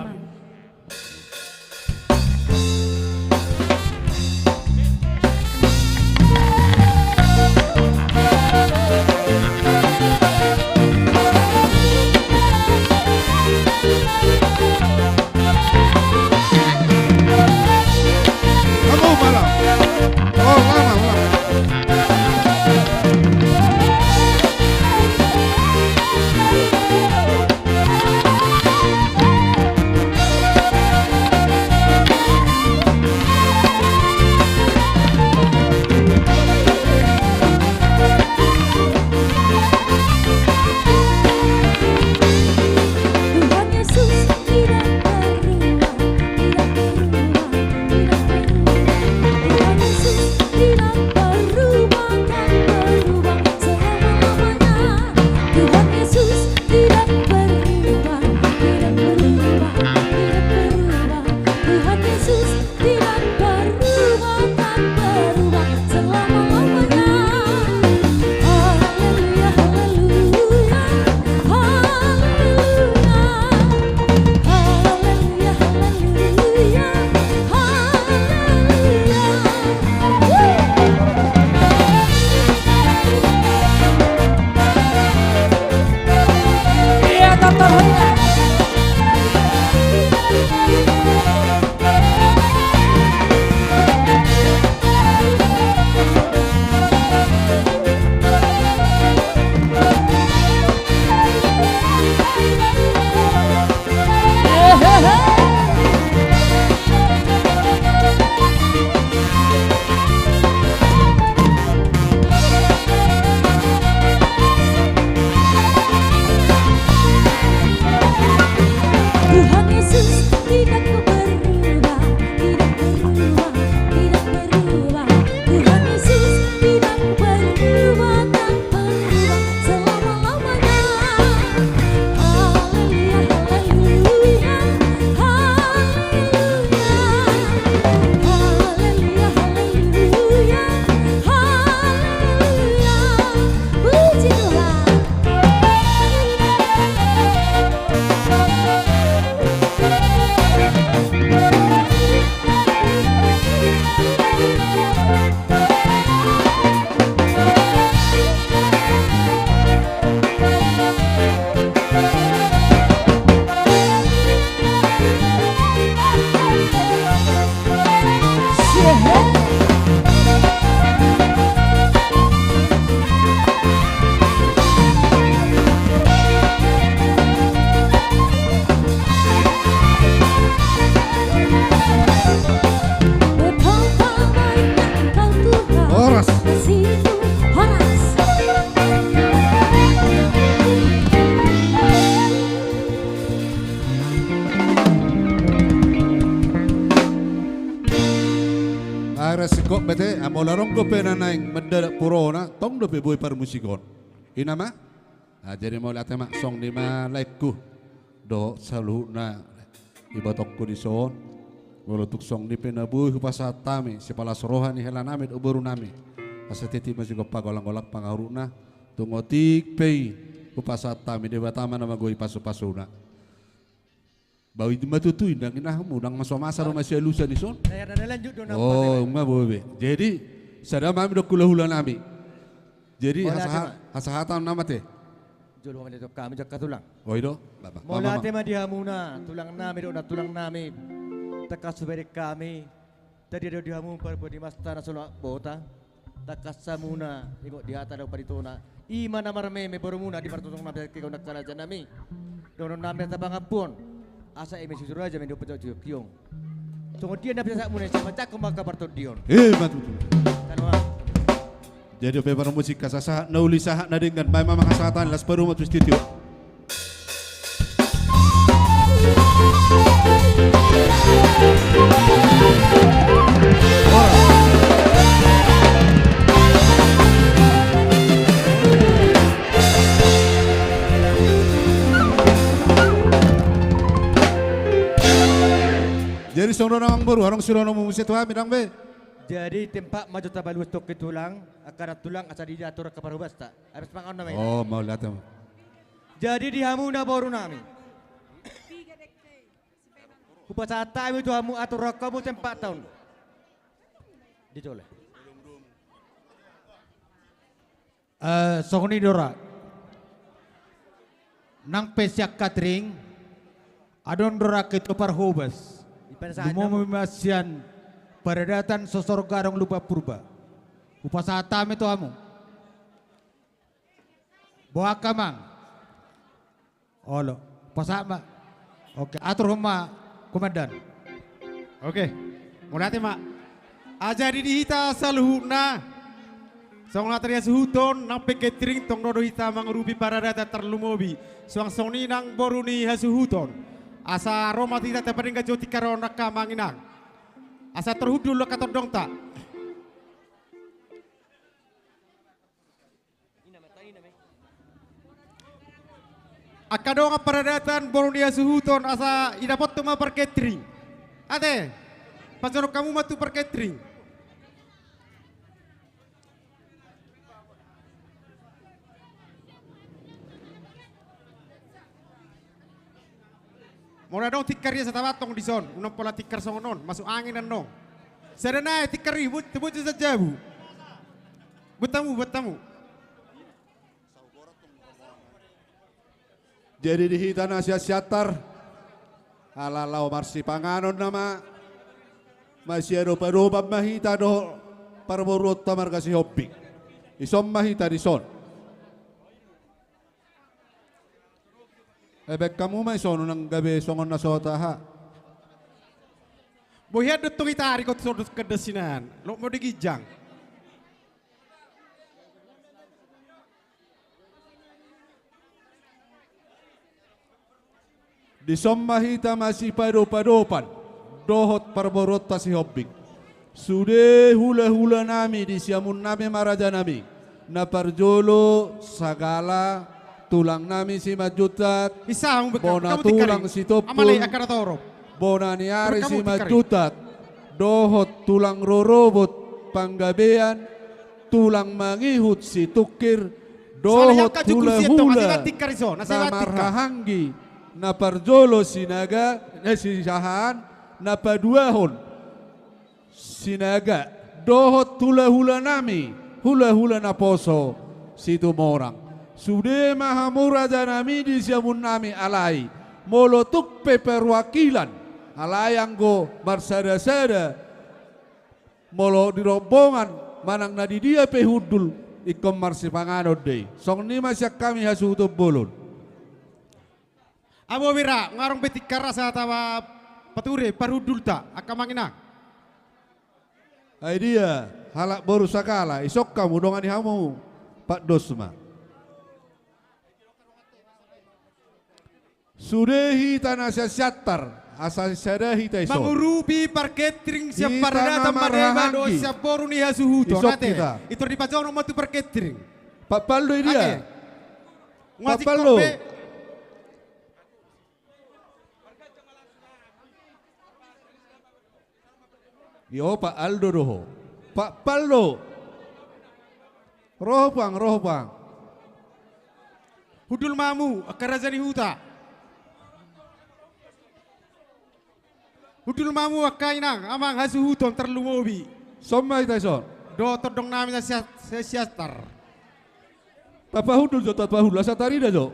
Kok bete, ah, molo adong dope na naeng mendadak purona, tong dope boi parmusikon. I ma. Ah, jadi mauliate ma, songon i ma laengku dohot saluhutna ibotongku dison. Molo tung songon i pe na boi hupasahat hami sipalas roha ni helanami dohot borunami, asa tintin ma sigompa, golanggolang pangarahutna. Tung otik pe i hupasahat hami, Debata ma na mago i pasupasuna. Ba i ma tutu, ndang inang hamu, ndang ma so masa do masialusan dison. Nah, ya, nah, lanjut do, oh, ma boi be. Jadi sada ma hami dohot hulahulanami. Jadi hasaha-, hasahatan nama te. Jolo ma di hami jaka tulang. Oh, i do. Ba, ba, mauliate ma di hamuna tulangnami dohot nantulangnami. Tangkas hubereng hami. Tadia do di hamu parbue ni masta na so loak bota. Tangkas hamuna ingot di hata dohot panuturion. I ma na marmeme borumuna di partondion nami, angka rajanami. Dohononnami na tapangampuon. Asa i ma suhut raja ma di pajaujung. Songon dia na pinasahatmuna i, sai manjangkon ma angka partondion. I ma tutu. Jadi dope parmusik, hasahat na uli, sahat na denggan, baen ma manghasahat, las parumat tu studio. Jadi songon on, amangboru, adong siroha na muse tu hami, ndang be? Jadi tempat ma jo tabalu tongki tulang, angka nantulang, asa diatur angka parhobasta. Habis mangan nama. Oh, mauliate ma. Jadi di hamuna borunami, hupasahat hami tu hamu, atur roha hamu tempat on. Dijole. Eh, songon i do ra. Nang pe sian catering, adong do ra ketua parhobas. Lumobi ma sian paradatan, so sorga adong lupa purba. Hupasahat hami tu hamu. Boha, amang? Olo, pasahat ma. Oke, aturhon ma, Komandan. Oke, mauliate ma. Ah, jadi di hita saluhutna, songon hata ni hasuhuton, nang pe catering, tong ro do hita mangurupi paradatan, tarlumobi suang songon i nang boru ni hasuhuton. Asa ro ma hita tapadenggan jo tingkar on, angka amang inang. Asa tarhundul angka tondongta. Angka dongan paradatan, boru ni hasuhuton, asa idapothon ma par catering. Ate, pajonok hamu ma tu par catering. Molo adong tingkar i asa tabatong dison, unang pola tingkar songon on, masuk angin annon. Sada nai tingkar i, buat, buat sian jabu. Buat hamu, buat hamu. Jadi di hita na sian Siantar, ala laho marsipanganon nama, masiadopadopan ma hita dohot parboruonta marga Sihombing. Dison ma hita dison. Eh, baen hamu ma dison, unang gabe songon na so taha. Bohian do tong i tarik on, songon dos kandas sinan. Lok mo di ginjang. Dison ma hita masipadopadopan dohot parboruonta Sihombing. Sude hulahulanami di siamunnami ma rajanami. Na parjolo Sagala, tulangnami Simanjuntak, bona tulang Sitompul, bona ni ari Simanjuntak, dohot tulang rorobot Panggabean, tulang mangihut Situngkir, dohot hulahula na marhahaanggi, na parjolo Sinaga, eh, Siahaan, na paduahon Sinaga, dohot hulahulanami, hulahula naposo Situmorang. Sude ma hamu rajanami di siamunnami, alai molo tung pe perwakilan, alai anggo marsadasada, molo di rombongan manang na di dia pe hundul, ingkon marsipanganon do i. Songon i ma sian hami hasuhuton bolon. Abo bira, nga adong be tingkar asa tapature parhundulta, angka amang inang. Ai dia, halak boru Sagala, dison hamu, dongani hamu, patdos ma. Sude hita na sian Siantar, Asa sada hita ison. Mangurupi parketring sian paradaton madeba dohot sian boru ni hasuhuton. Ate. Itor dipajonok ma tu parketring. Pak Paldo i dia. Pak Paldo. Io, Pak Aldo do ho. Pak Paldo. Ro ho puang, ro ho puang. Hundul ma hamu, angka raja ni huta. Hundul ma hamu angka inang, amang hasuhuton tarlumobi. Son ma hita ison. Dohot tondong nami na Siantar. Tapahundul jo, tapahundul, asa tarida jo.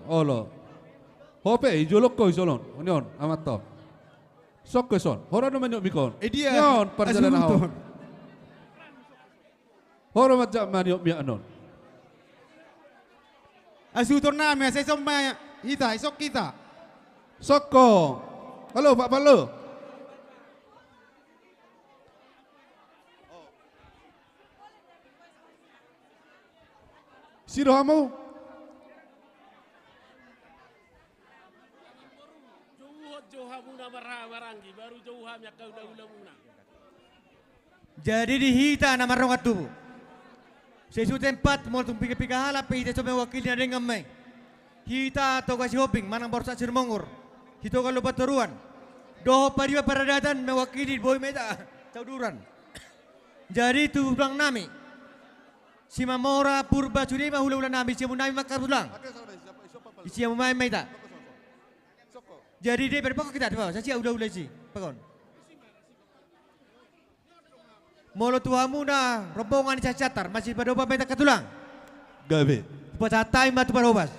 Olo. Ho pe, i jolo ho ison on. Ni on, amanta on. Sokko ison, hora do maniop miak on. Idia. Ni on, parjalanan hasuhuton. Hora manjak maniop miak on. Hasuhuton nami, asa ison ma hita, ison hita. Sokko. Halo, Pak Paldo. Siro hamu? Jouhon jo hamuna marhaha maranggi, baru jou hami angka hulahulamuna. Jadi di hita na mardongan tubu. Sesuai tempat, molo tung piga-piga halak pe hita, so mewakili na denggan ma i. Hita Toga Sihombing manang Borsak Sinumongur, Sitoga Lumban Toruan, dohot pariban paradaton mewakili, boi ma hita sauduran. Jadi tulang nami, Simamora Purba, sude ma hulahula nami, siamun nami ma angka tulang. Siamun nami ma hita. Jadi dia berpokok kita, dia bawa sasia hulahula isi. Pakon. Molo tu hamuna rombongan ni Siantar, masih padopa ma hita angka tulang. Gabe. Pasahat hami ma tu parhobas.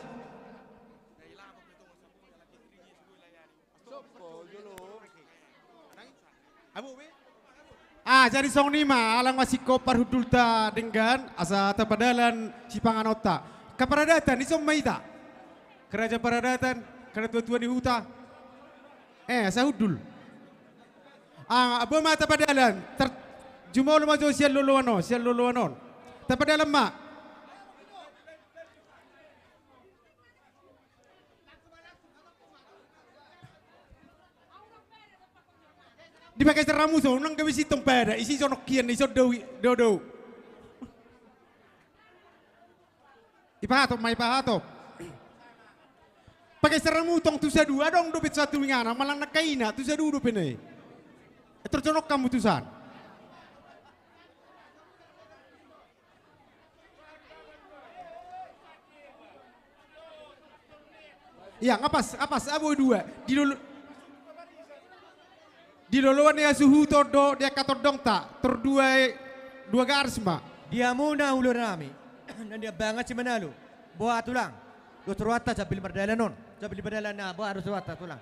Ah, jadi songon i ma, ala nga singkop parhundulta denggan, asa tapadalan sipanganonta. Angka paradaton, ison ma hita. Angka raja paradaton, angka natuatua ni huta. Eh, asa hundul. Ah, boi ma tapadalan. Tar-, jumolo ma jo sian loloan on, sian loloan on. Tapadalan ma. Dipageser hamu, so unang gabe sintong pada, isi sonok kian, isi on dao, dao, dao. Ipahatop ma, ipahatop. Pageser hamu tong tu sadua, adong dope satu ingana, malang na kaina, tu sadua dope na i. Tor jonok hamu tu san. Ia, nga pas, nga pas, ah, boi dua. Di lolo-, di loloan ni hasuhuton dohot di angka tondongta, tor dua, dua garis ma. Di hamuna hulahula nami, na niambangan simanalo. Boha tulang, dos rohanta sambil mardalan on, sambil mardalan na, boha dos rohanta tulang.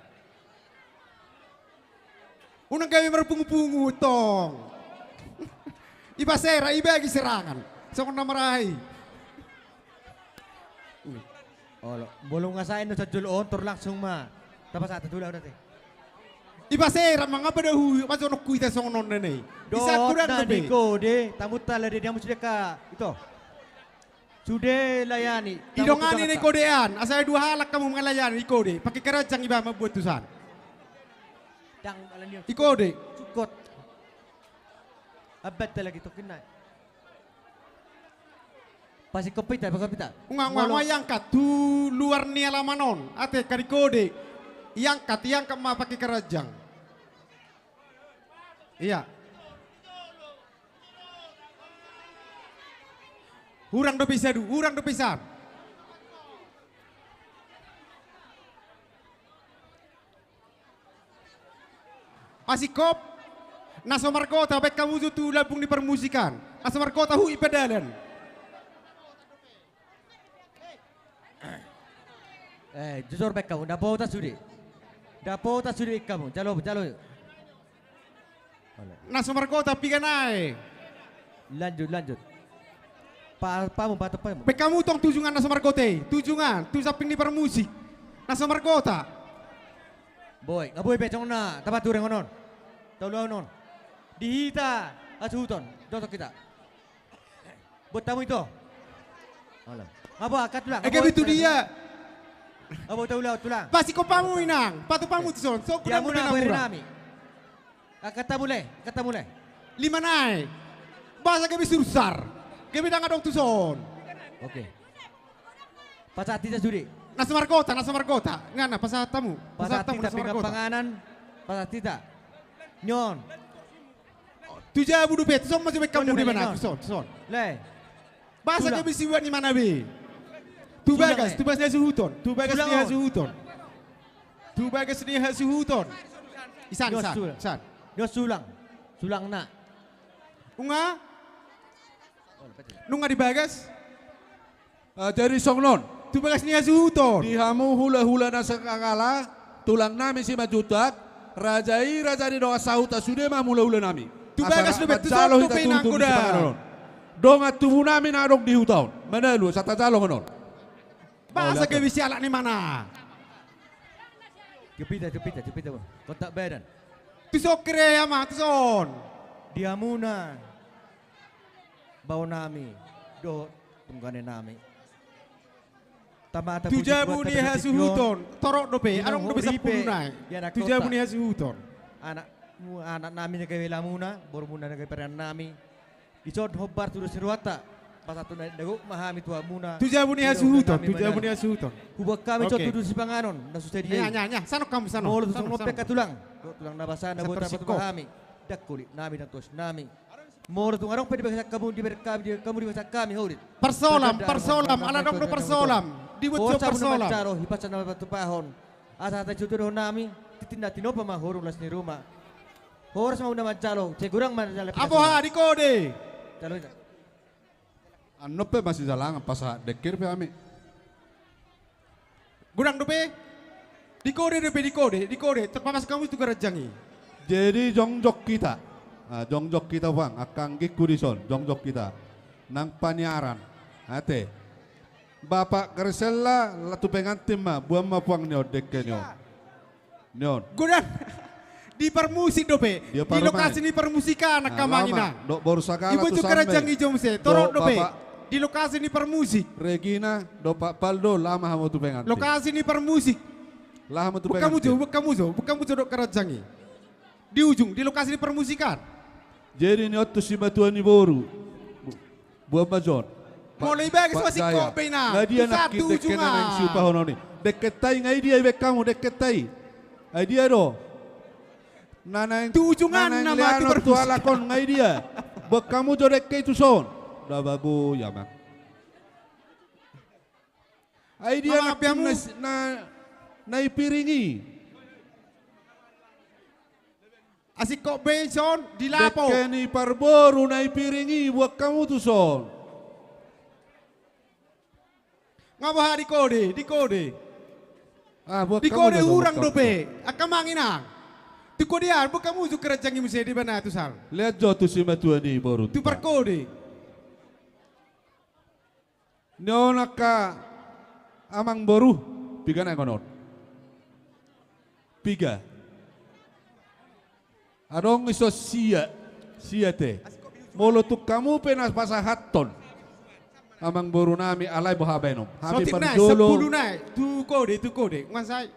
Unang gabe marpungupungu tong. Ipaserak, ibagi serangan. Songon na marahi. Olo, molo nga sae na sajolo on, tor langsung ma tapasahat tu lawan ate. Ipaserak ma, nga pada hu, pajonok huida songon on na i. Di saat kurang na dope. Di kode, tamu tala de, dia musti deka, ito. Sude layani. Idongani na i kodean, asa dua halak hamu mangalayani i kode. Pake keranjang iba mambuat tu san. I kode. Sukot. Abbat lagi tokin na. Pasingkop hita, pasingkop hita. Unga, unga, unga, iangkat tu luar ni alaman on. Ate, angka di kode. Iangkat, iangkat ma pake keranjang. Ia. Hurang dope i sadu, hurang dope i san. Pasingkop, na so margota, baen hamu jo tu lambung ni parmusikan. Na so margota, huhut ipadalan. Eh, jujur baen hamu, dapotan sude. Dapotan sude hamu, jalo, jalo. Na so margota, piga nai. Lanjut, lanjut. Pa, pamu, pa, pamu. Baen hamu tong tu jungan na so margota i, tu jungan, tu samping ni parmusik. Na so margota. Boi, nga boi be songon na tapature on. Taulahon on. Di hita hasuhuton, josok hita. Buat tamu ito. Alah. Apa, angkat ulang. Ege, bitu dia. Abo taula, tulang. Pasi kopamu inang, patupamu tuson. So, di hamu na bere nami. Angkat hamu lae, angkat hamu lae. Lima nai. Boasa gabe sursar? Gabe ndang adong tuson. Oke. Pasahat hita sude. Na so margota, na so margota. Ngana, pasahat hamu. Pasahat hita, na so margota. Panganan, pasahat hita. Nion. Tu jabu dope, tuson ma jo baen hamu di mana? Tuson, tuson. Lae. Boasa gabe sibuat ni mana be? Tu bagas, tu bagas ni hasuhuton. Tu bagas ni hasuhuton. Tu bagas ni hasuhuton. Isan, isan, isan. Nion sulang. Sulangna. Nunga? Nunga di bagas? Ah, jadi songon on. Tu bagas ni hasuhuton. Di hamu hulahula na sangkakala, tulang nami Simanjuntak, raja i raja ni dongan sahuta, sude ma hamu hulahula nami. Tu bagas dope, tu son dope inang, godang. Dongan tubu nami na adong di huta on. Manalu, asa tajalo songon on. Boasa gabe sialap ni mana? Jempita, jempita, jempita. Kontak badan. Tuson kere ama, tuson. Di hamuna. Bao nami dohot tunggane nami. Tu jabu ni hasuhuton, torop dope, adong dope sampulu nai. Tu jabu ni hasuhuton. Anak, anak nami na gabe lamuna, borumuna na gabe parean nami. Dison hombar tu dos ni rohanta. Pasahat na gok ma hami tu hamuna. Tu jabu ni hasuhuton, tu jabu ni hasuhuton. Huboan hami tu dos ni panganon na so sadia i. Nya, nya, nya. Sanok hamu, sanok. Molo tu songon on pe angka tulang, tulang na basa na boi tarpatupa hami. Ndang holit nami, ndang tuas nami. Molo tung adong pe di bagasan hamu, di bagasan hami, di hamu di bagasan hami, holit. Parsolam, parsolam, ala adong do parsolam. Dibuat jo parsolam. Horas ma na manjalo, hipas na patupahon. Asa hata ni situtu dohonon nami, tintin na tinompa ma horu las ni ruma. Horas ma na manjalo, sai godang ma na jala. Abo ha, di kode. Jalo ita. Annon pe masijalangan pasahat dengke pe hami. Godang dope? Di kode dope, di kode, di kode. Tarpamasuk hamu tu garanjang i. Jadi jongjong hita. Ah, jongjong hita bang, angka anggingku dison, jongjong hita. Nang paniaran. Ate. Bapak Grisela, laho tu pengantin ma, boan ma puang ni on, dengke ni on. Ni on. Godang. Di parmusik dope. Di lokasi ni parmusikan angka amang inang. Dohot boru Sagala tu Sambe. Iboto garanjang i jo muse. Torop dope. Di lokasi ni parmusik. Regina dohot Pak Paldo, laho ma hamu tu pengantin. Lokasi ni parmusik. Laho ma hamu tu pengantin. Buka hamu jo, buka hamu jo, buka hamu jo dohot garanjang i. Di ujung, di lokasi ni parmusikan. Jadi ni on tu simatua ni boru. Boan ma jo on. Molo i bagas masingkop be inang. Nga dia nangkin dengke na naeng siupahonon i? Dengkenta i nga i dia, ibaen hamu dengkenta i? Ai dia do? Na naeng, tu ujungan na naeng nama leanon tu parmusik. Tu halak on nga i dia? Boan hamu jo dengke i tuson. Daba boi amang. Ai dia nangkin na, na, na i piring i? Asingkop be dison, di lapo. Dengke ni parboru na i piring i, boan hamu tuson. Nga boha di kode, di kode. Ah, boan hamu tuson. Di kode hurang dope. Angka amang inang. Tu kode an, boan hamu jo garanjang i muse di bana tu sal. Lean jo tu simatua ni boru. Tu parkode. Ni on angka amang boru, piga nai songon on? Piga. Adong dison sia, sia te. Molo tung hamu pe na pasahathon. Amang boru nami alai boha baenon. Hami parjolo. Sampulu nai, tu kode, tu kode. Nga sai.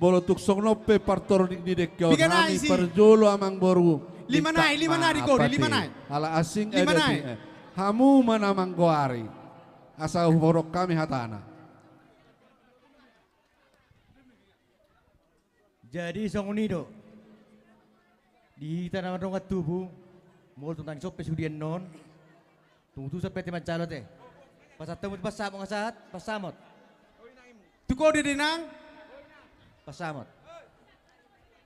Molo tung songon on pe partorik ni dengke on, hami parjolo amang boru. Lima nai, lima nai di kode, lima nai. Ala asing eda tu, eh, hamu ma na manggoari. Asa huhononghon hami hatana. Jadi songon i do. Di hita na mardongan tubu, molo tung ndang dison pe sude annon. Tung tuson pe ate manjalo ate. Pasahat hamu tu pansamot, nga sahat, pansamot. Tu kode do inang? Pansamot.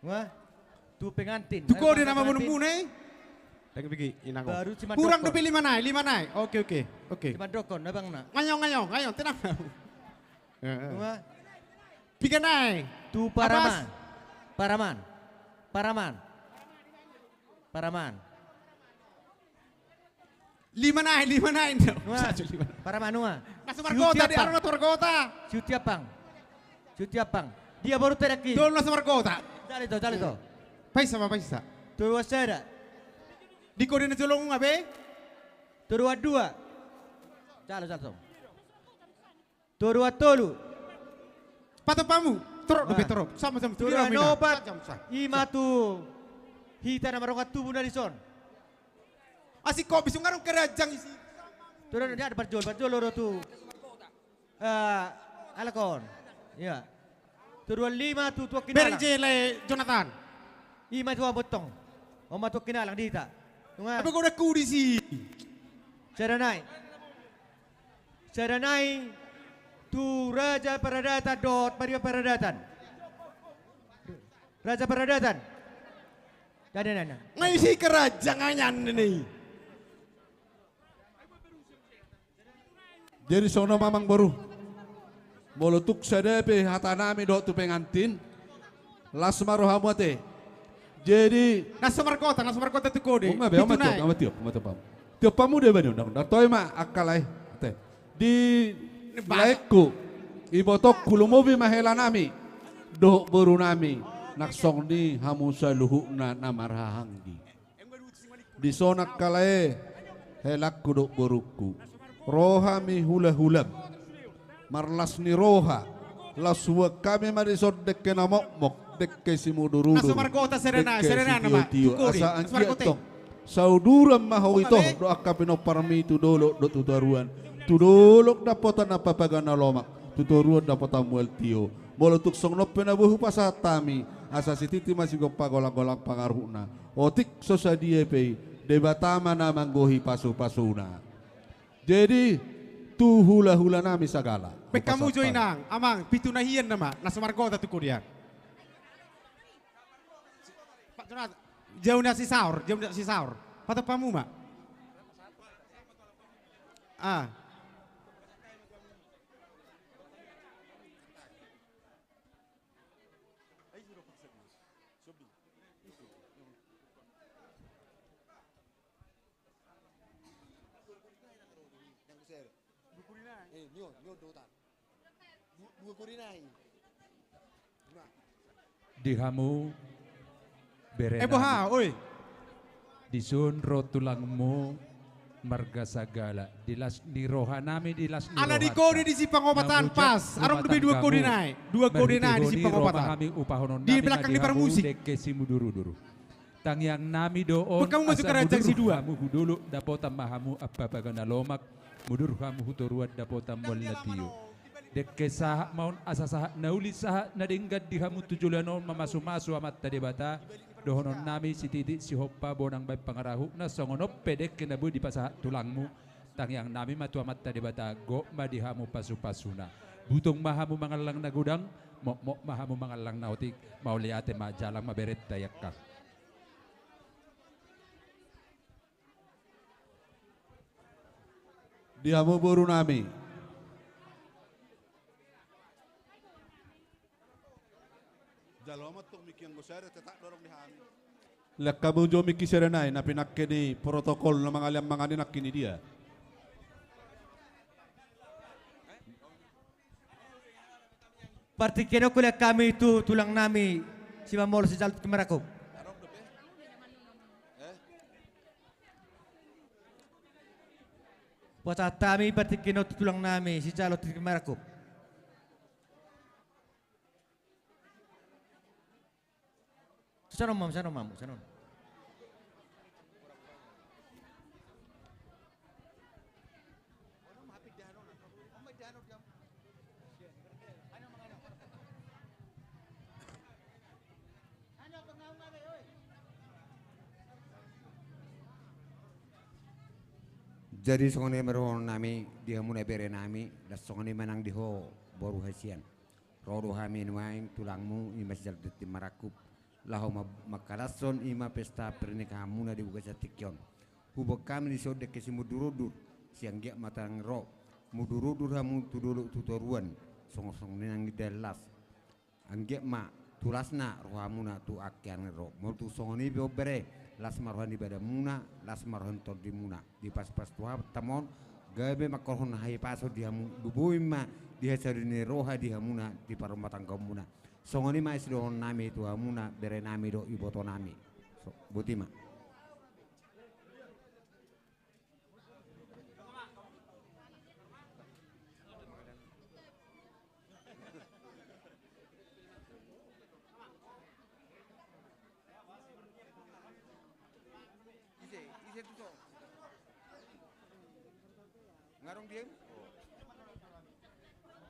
Nga? Tu pengantin. Tu kode nama bonumuna i? Dang bigi inang. Baru si mandokon. Hurang dope lima nai, lima nai. Oke, oke, oke. Si mandokon, abang na. Ngayong, ngayong, ngayong, tenang. Nga? Piga nai? Tu paraman. Paraman. Paraman. Paraman. Lima nai, lima nai. Nua. Paraman nua. Na so margota, di aron na so margota. Siutiapang. Siutiapang. Dia boru terakhir. Dol na so margota. Jali to, jali to. Paisa ma, paisa. Toru sada. Di kode na jolo nga be? Toru dua. Jalo, jalo to. Toru tolu. Patopamu, torop dope, torop. Sama, sama. Tuduran na opat, ima tu hita na mardongan tubu na dison. Asing kobis, nunga adong keranjang isi. Tuduran dia ada parjolo, parjolo do tu. Eh, alak on. Iya. Tuduran lima tu, tu Akinalang. Bereng jele, Jonathan. Ima tu abottong. Oma tu Akinalang di hita. Nunga. Apa kau udah kudisi? Sada nai. Sada nai tu Raja Paradatan dohot Maria Paradatan. Raja Paradatan. Dada nana. Ngai si keranjang anyan ni. Jadi songon on ma amang boru. Molo tung sada pe hata nami dohot tu pengantin. Las ma rohamu ate. Jadi na so margota, na so margota tu kode. Uma be, uma tiop, uma tiop, uma tiop. Tiop pamu de bani undang, undang. Toe ma angka lae. Ate. Di laengku, ibotongku lumobi ma hela nami. Dohot boru nami. Nang songon i hamu saluhutna na marhahaanggi. Dison angka lae, helangku dohot borungku. Ro hami hula-hulam. Marlas ni roha. Laos huboan hami ma dison dengke na mokmok, dengke simudur-udur, dengke sitio-tio. Asa anggiat tong sauduran ma ho ito dohot angka pinomparmi tu dolok dohot tu toruan. Tu dolok dapotan Ampapaga na lomak, tu toruan dapotan mual tio. Molo tung songon on pe na boi hupasahat hami, asa sititi ma sigompa golang-golang pangaruhna. Otik so sadia pe i, Debata ma na manggohi pasu-pasuna. Jadi, tu hula-hula nami sagala. Baen hamu jo inang, amang, pitu na hian nama, na so margota tu kode an. Pak Jonathan, jauh na sisaor, jauh na sisaor. Patop hamu ma. Ah. Di hamu bere nami. Dison ro tulangmu marga Sagala, di las ni roha nami, di las ni rohanta. Ala di kode di Sipangobatan pas, adong dope dua kode nai, dua kode nai di Sipangobatan. Di belakang ni parmusik. Dengke simudur-udur. Tangiang nami do on, asa mudur hamu hu dolok dapotan ma hamu Ampapaga na lomak, mudur hamu hu toruan dapotan mual na tio. Dengke sahat ma on, asa sahat na uli sahat na denggan di hamu tu joloan on, mamasu-masu Amanta Debata. Dohonon nami sititi sihompa bonang baen pangarahutna, songon on pe dengke na boi dipasahat tulangmu. Tangiang nami ma tu Amanta Debata, gok ma di hamu pasu-pasuna. Butong ma hamu mangallang na godang, mokmok ma hamu mangallang na otik. Mauliate ma, jalang ma berenta i angka. Di hamu boru nami. Jalo ma tong miki anggo sada tetap dorong di hami. Lean hamu jo miki sada nai, na pinangke ni protokol na mangalean mangan i nangkin i dia. Partingkian on hulean hami tu tulang nami, si Mamolo, si Jaluk, tu Marangkup. Pasahat hami partingkian on tu tulang nami, si Jaluk, tu Marangkup. Sian on ma, sian on ma, sian on. Jadi songon i ma dohonon nami di hamuna bere nami, dan songon i ma nang di ho boru hasian. Ro do hami nuaeng tulangmu, i ma si Jaluk, tu Marangkup, laho ma-, mangkalashon i ma pesta pernikahanmuna di bagasan tingki on. Huboan hami dison dengke simudur-udur, sai anggiat ma nang ro mudur-udur hamu tu dolok tu toruan, songon-songon i nang di las. Anggiat ma tu lasna rohamuna tu angka na ro. Molo tung songon i pe on bere, las ma roha ni badanmuna, las ma roha ni tondimuna. Dipas-pas Tuhanta ma on, gabe mangkorhon hahipason di hamu, lumobi ma di hasadiaon ni roha di hamuna di parrumatanggaonmuna. Songon i ma sidohonon nami tu hamuna bere nami dohot iboto nami. So, boti ma.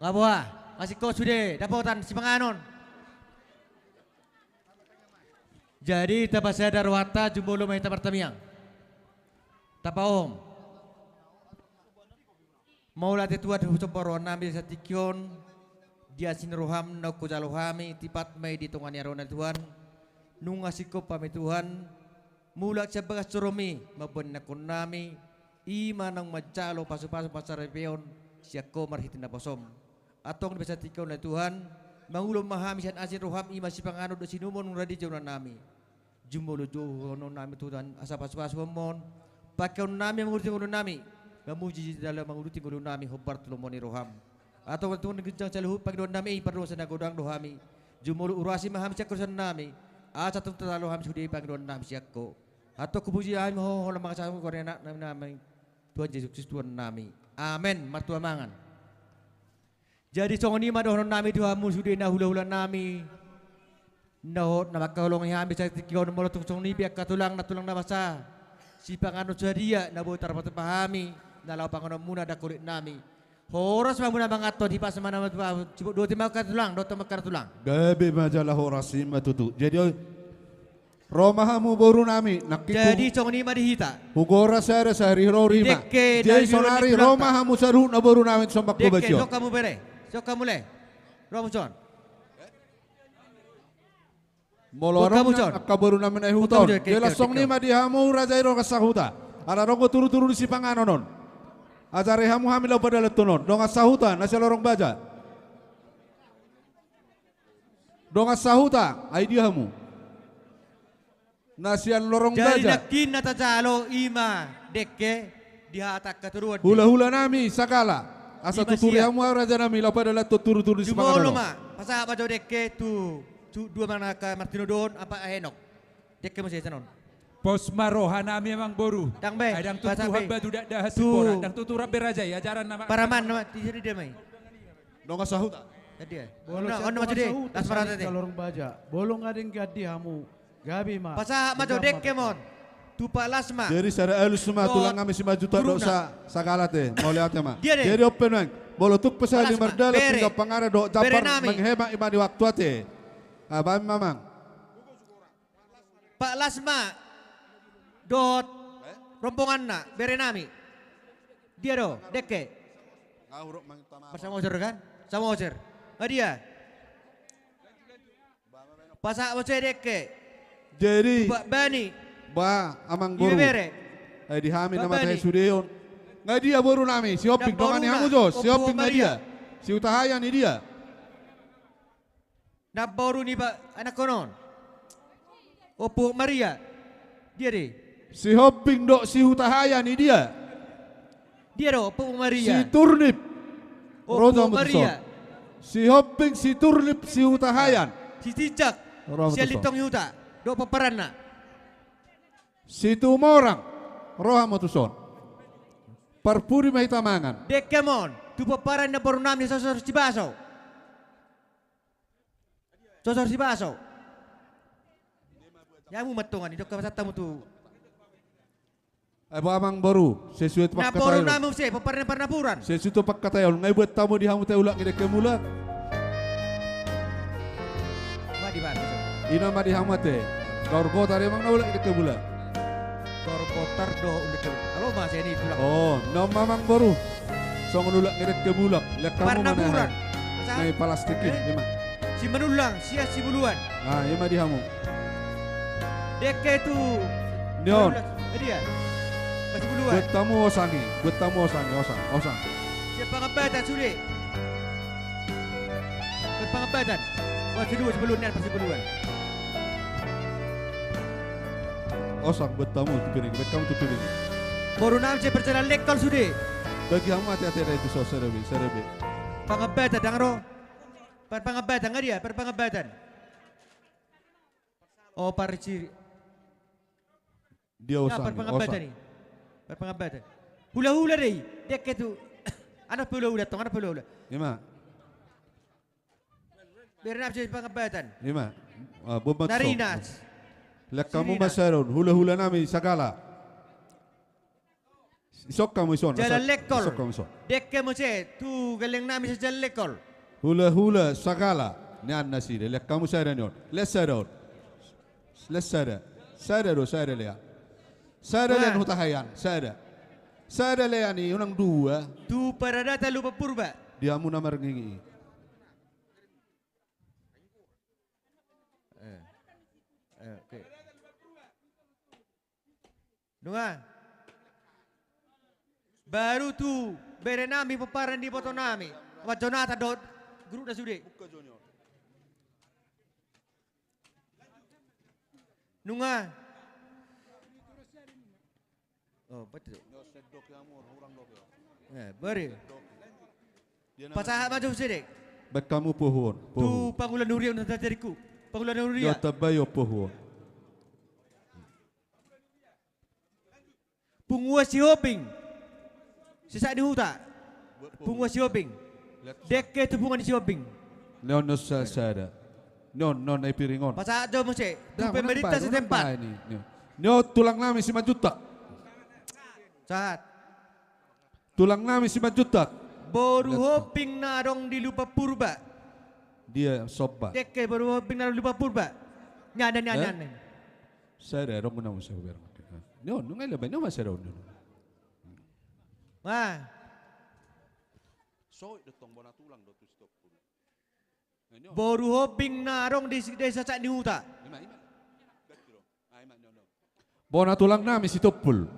Nga boha, masingkop sude dapotan sipanganon. Jadi tapasada rohanta, jumolo ma hita martamiang. Tapaohom. Mauliate Tuhan, husomba rohanami di tingki on, di asi ni roham naung hujalo hami, tipat ma i di tonga ni ari on Tuhan. Nunga singkop hami Tuhan, mulak sian bagas joromi, mamboan ni inangkonami, i ma naung manjalo pasupasu parsaripeon sian Ho marhite naposom. Antong di bagasan tingki on Tuhan, mangulon ma hami sian asi ni roham, i ma sipanganon dohot sinuman nunga rade di jolonami. Jumolo jouhononnami Tuhan asa pasupasu ma on, pangkeonnami manguduti ngolunami, mamuji jala manguduti ngolunami hombar tu lomo ni roham. Antong tung ginjang saluhut pangidoannami i, pardosa na godang do hami. Jumolo urasi ma hami sian hadosaonnami, asa tung taralo hami sude pangidoannami sian Ho. Antong hupuji hami Ho, holan mangasahon goar ni Anaknami, Tuhan Jesus Kristus Tuhannami. Amen. Martua mangan. Jadi songon i ma dohononnami tu hamu sude na hulahulanami, na hot na mangkaholongi hami di tingki on, molo tung songon i pe angka tulang, na tulang na basa, sipanganon sadia na boi tarpatupa hami, na laho panganonmuna, ndang holiknami. Horas ma hamuna mangan, hipas ma na tupa, sibuk dohot i ma angka tulang, dohot ma angka tulang. Gabe ma jala horas, i ma tutu. Jadi oi, ro ma hamu borunami, nangkin. Jadi songon i ma di hita. Hugora sada sari ro rima. Jadi sonari ro ma hamu saluhutna borunami, sombang. Dekke, bajo. Son hamu bere. Son hamu le. Ro hamu son. Molo ro hamu son. Angka borunami na di huta on. Jadi songon i ma di hamu raja i dongan sahuta. Ala ro do turuturu di sipanganon on. Ajari hamu hami laho padalanhon on. Dongan sahuta, na sian lorong baja. Dongan sahuta, ai dia hamu? Na sian lorong baja. Jadi nangkin na tajalo i ma Dekke di hata angka toruan. Hulahulanami sagala. Asa tuturi hamu ahu rajanami laho padalanhon turuturu di sipanganon on. Jumolo ma, pasahat ma jo Dekke tu, tu dua ma angka martinodohon, apa Henok. Dekke muse sian on. Pos ma rohanami amang boru. Ndang be. Ai ndang tutu hamba tu dakdahan Sipora. Ndang tutu rap be raja i, ajaran nama. Paraman nama, di sini dia mai. Dongan sahuta. Tadi ya. Molo sian dongan sahuta, las ma rohanta te. Lorong baja. Molo nga denggan di hamu, gabe ma. Pasahat ma jo Dekke ma on. Tu Pak Lasma. Jadi sada alus ma tulang nami Simanjuntak dohot sagala te. Mauliate ma. Dia de. Jadi on pe nuaeng. Molo tung pe sahali mardalan, pinggan panganan dohot jambar manghemat, i ma di waktu ate. Abang mamang. Pak Lasma dohot rombonganna, berenami. Dia do, Dekke. Marsamosir kan? Samosir. Nga dia? Pasahat muse Dekke. Jadi, Pak Bani. Ba, amang boru. Ibebere. Eh, di hami na mate sude on. Nga dia borunami, Sihombing, dongan ni hamu jo, Sihombing nga dia? Sihutahayan i dia? Namboru ni anakkon on. Ompu Maria. Dia de? Sihombing dohot Sihutahayan i dia? Dia do, Ompu Maria? Siturlip. Ompu Maria. Sihombing, Siturlip, Sihutahayan. Sitinjak. Sian lintong ni huta. Dohot pomparanna. Situmorang. Ro hamu tuson. Parpudi ma hita mangan. Dekke ma on. Tu pomparan ni namborunami Sosor Sibaso. Sosor Sibaso. Ia hamu ma tongon i, dok hamu tu. Ai bo amang boru, sesuai tu pangkataion. Namborunami muse, pomparan ni parnapuran. Sesuai tu pangkataion, nga ibuat hamu di hamu te ulak ni Dekke Mulak. Ina ma di hamu ate. Gorgotar i amang na ulak ni Dekke Mulak. Gorgotar do ulak ni Dekke Mulak. Alo ma seni tulak. Oh, na on ma amang boru. Songon ulak ni Dekke Mulak. Lean hamu ma na i. Parnapuran. Na i palastik i, ima. Simanullang, sian Sibuluan. Ah, ima di hamu. Dekke tu. Ni on. Dia. Pas Sibuluan. Buat hamu osang i, buat hamu osang i, osang, osang. Sian Pangambatan sude. Sian Pangambatan. Wah, Sibuluan, Sibuluan, ni pas Sibuluan. Osang buat hamu tu piring, buat hamu tu piring. Borunami sian Parjalan Lengkol sude. Bagi hamu ate-ate da itu so serebe, serebe. Pangambatan, dang ro. Par Pangambatan, nga dia? Par Pangambatan. Oh, par ciri. Dia osang. Par Pangambatan i. Par Pangambatan. Hula-hula dei. Dekke tu. Anak hula-hula tong, anak hula-hula. Ima. Bernam sian Pangambatan. Ima. Ah, bom. Narinas. Lean hamu ma sadon, hula-hula nami sagala. Isok hamu ison. Jalan Lekol. Isok hamu ison. Dengke muse tu gelleng nami sa Jalan Lekol. Hulahula Sagala. Nian nasida. Lehon hamu sada nion. Lehon sada on. Lehon sada. Sada do, sada lehon. Sada lehon hutahaean. Sada. Sada lehon i, unang dua. Tu Paradata Lumban Purba. Di hamu na marngingi. Eh. Eh, oke. Nunga. Baru tu bere nami, pomparan ni iboto nami. Amat Jonatan dohot guru na sude. Nunga. Oh, betul. Eh, bari. Pasahat ma jo sidek. Baen hamu pohu on. Tu pangula ni huria na tajaringku. Pangula ni huria. Tambai on pohu on. Punguan Sihombing. Sasak ni huta. Punguan Sihombing. Dengke tu punguan Sihombing. Nion, nion sada. Nion, nion, ai piring on. Pasahat jo muse. Tu pemerintah setempat. Nion, tulang nami Simanjuntak. Sahat. Tulang nami Simanjuntak. Boru Hombing na adong di Lumban Purba. Dia somba. Dengke boru Hombing na adong di Lumban Purba. Nian, nian, nian. Sada adong na muse bereng. Nion, nunga i, Lumban, nion ma sada on. Wah. Soit do tong bona tulang do tu Sitompul. Boru Hombing na adong di desa Sasak ni Huta. Bona tulang nami Sitompul.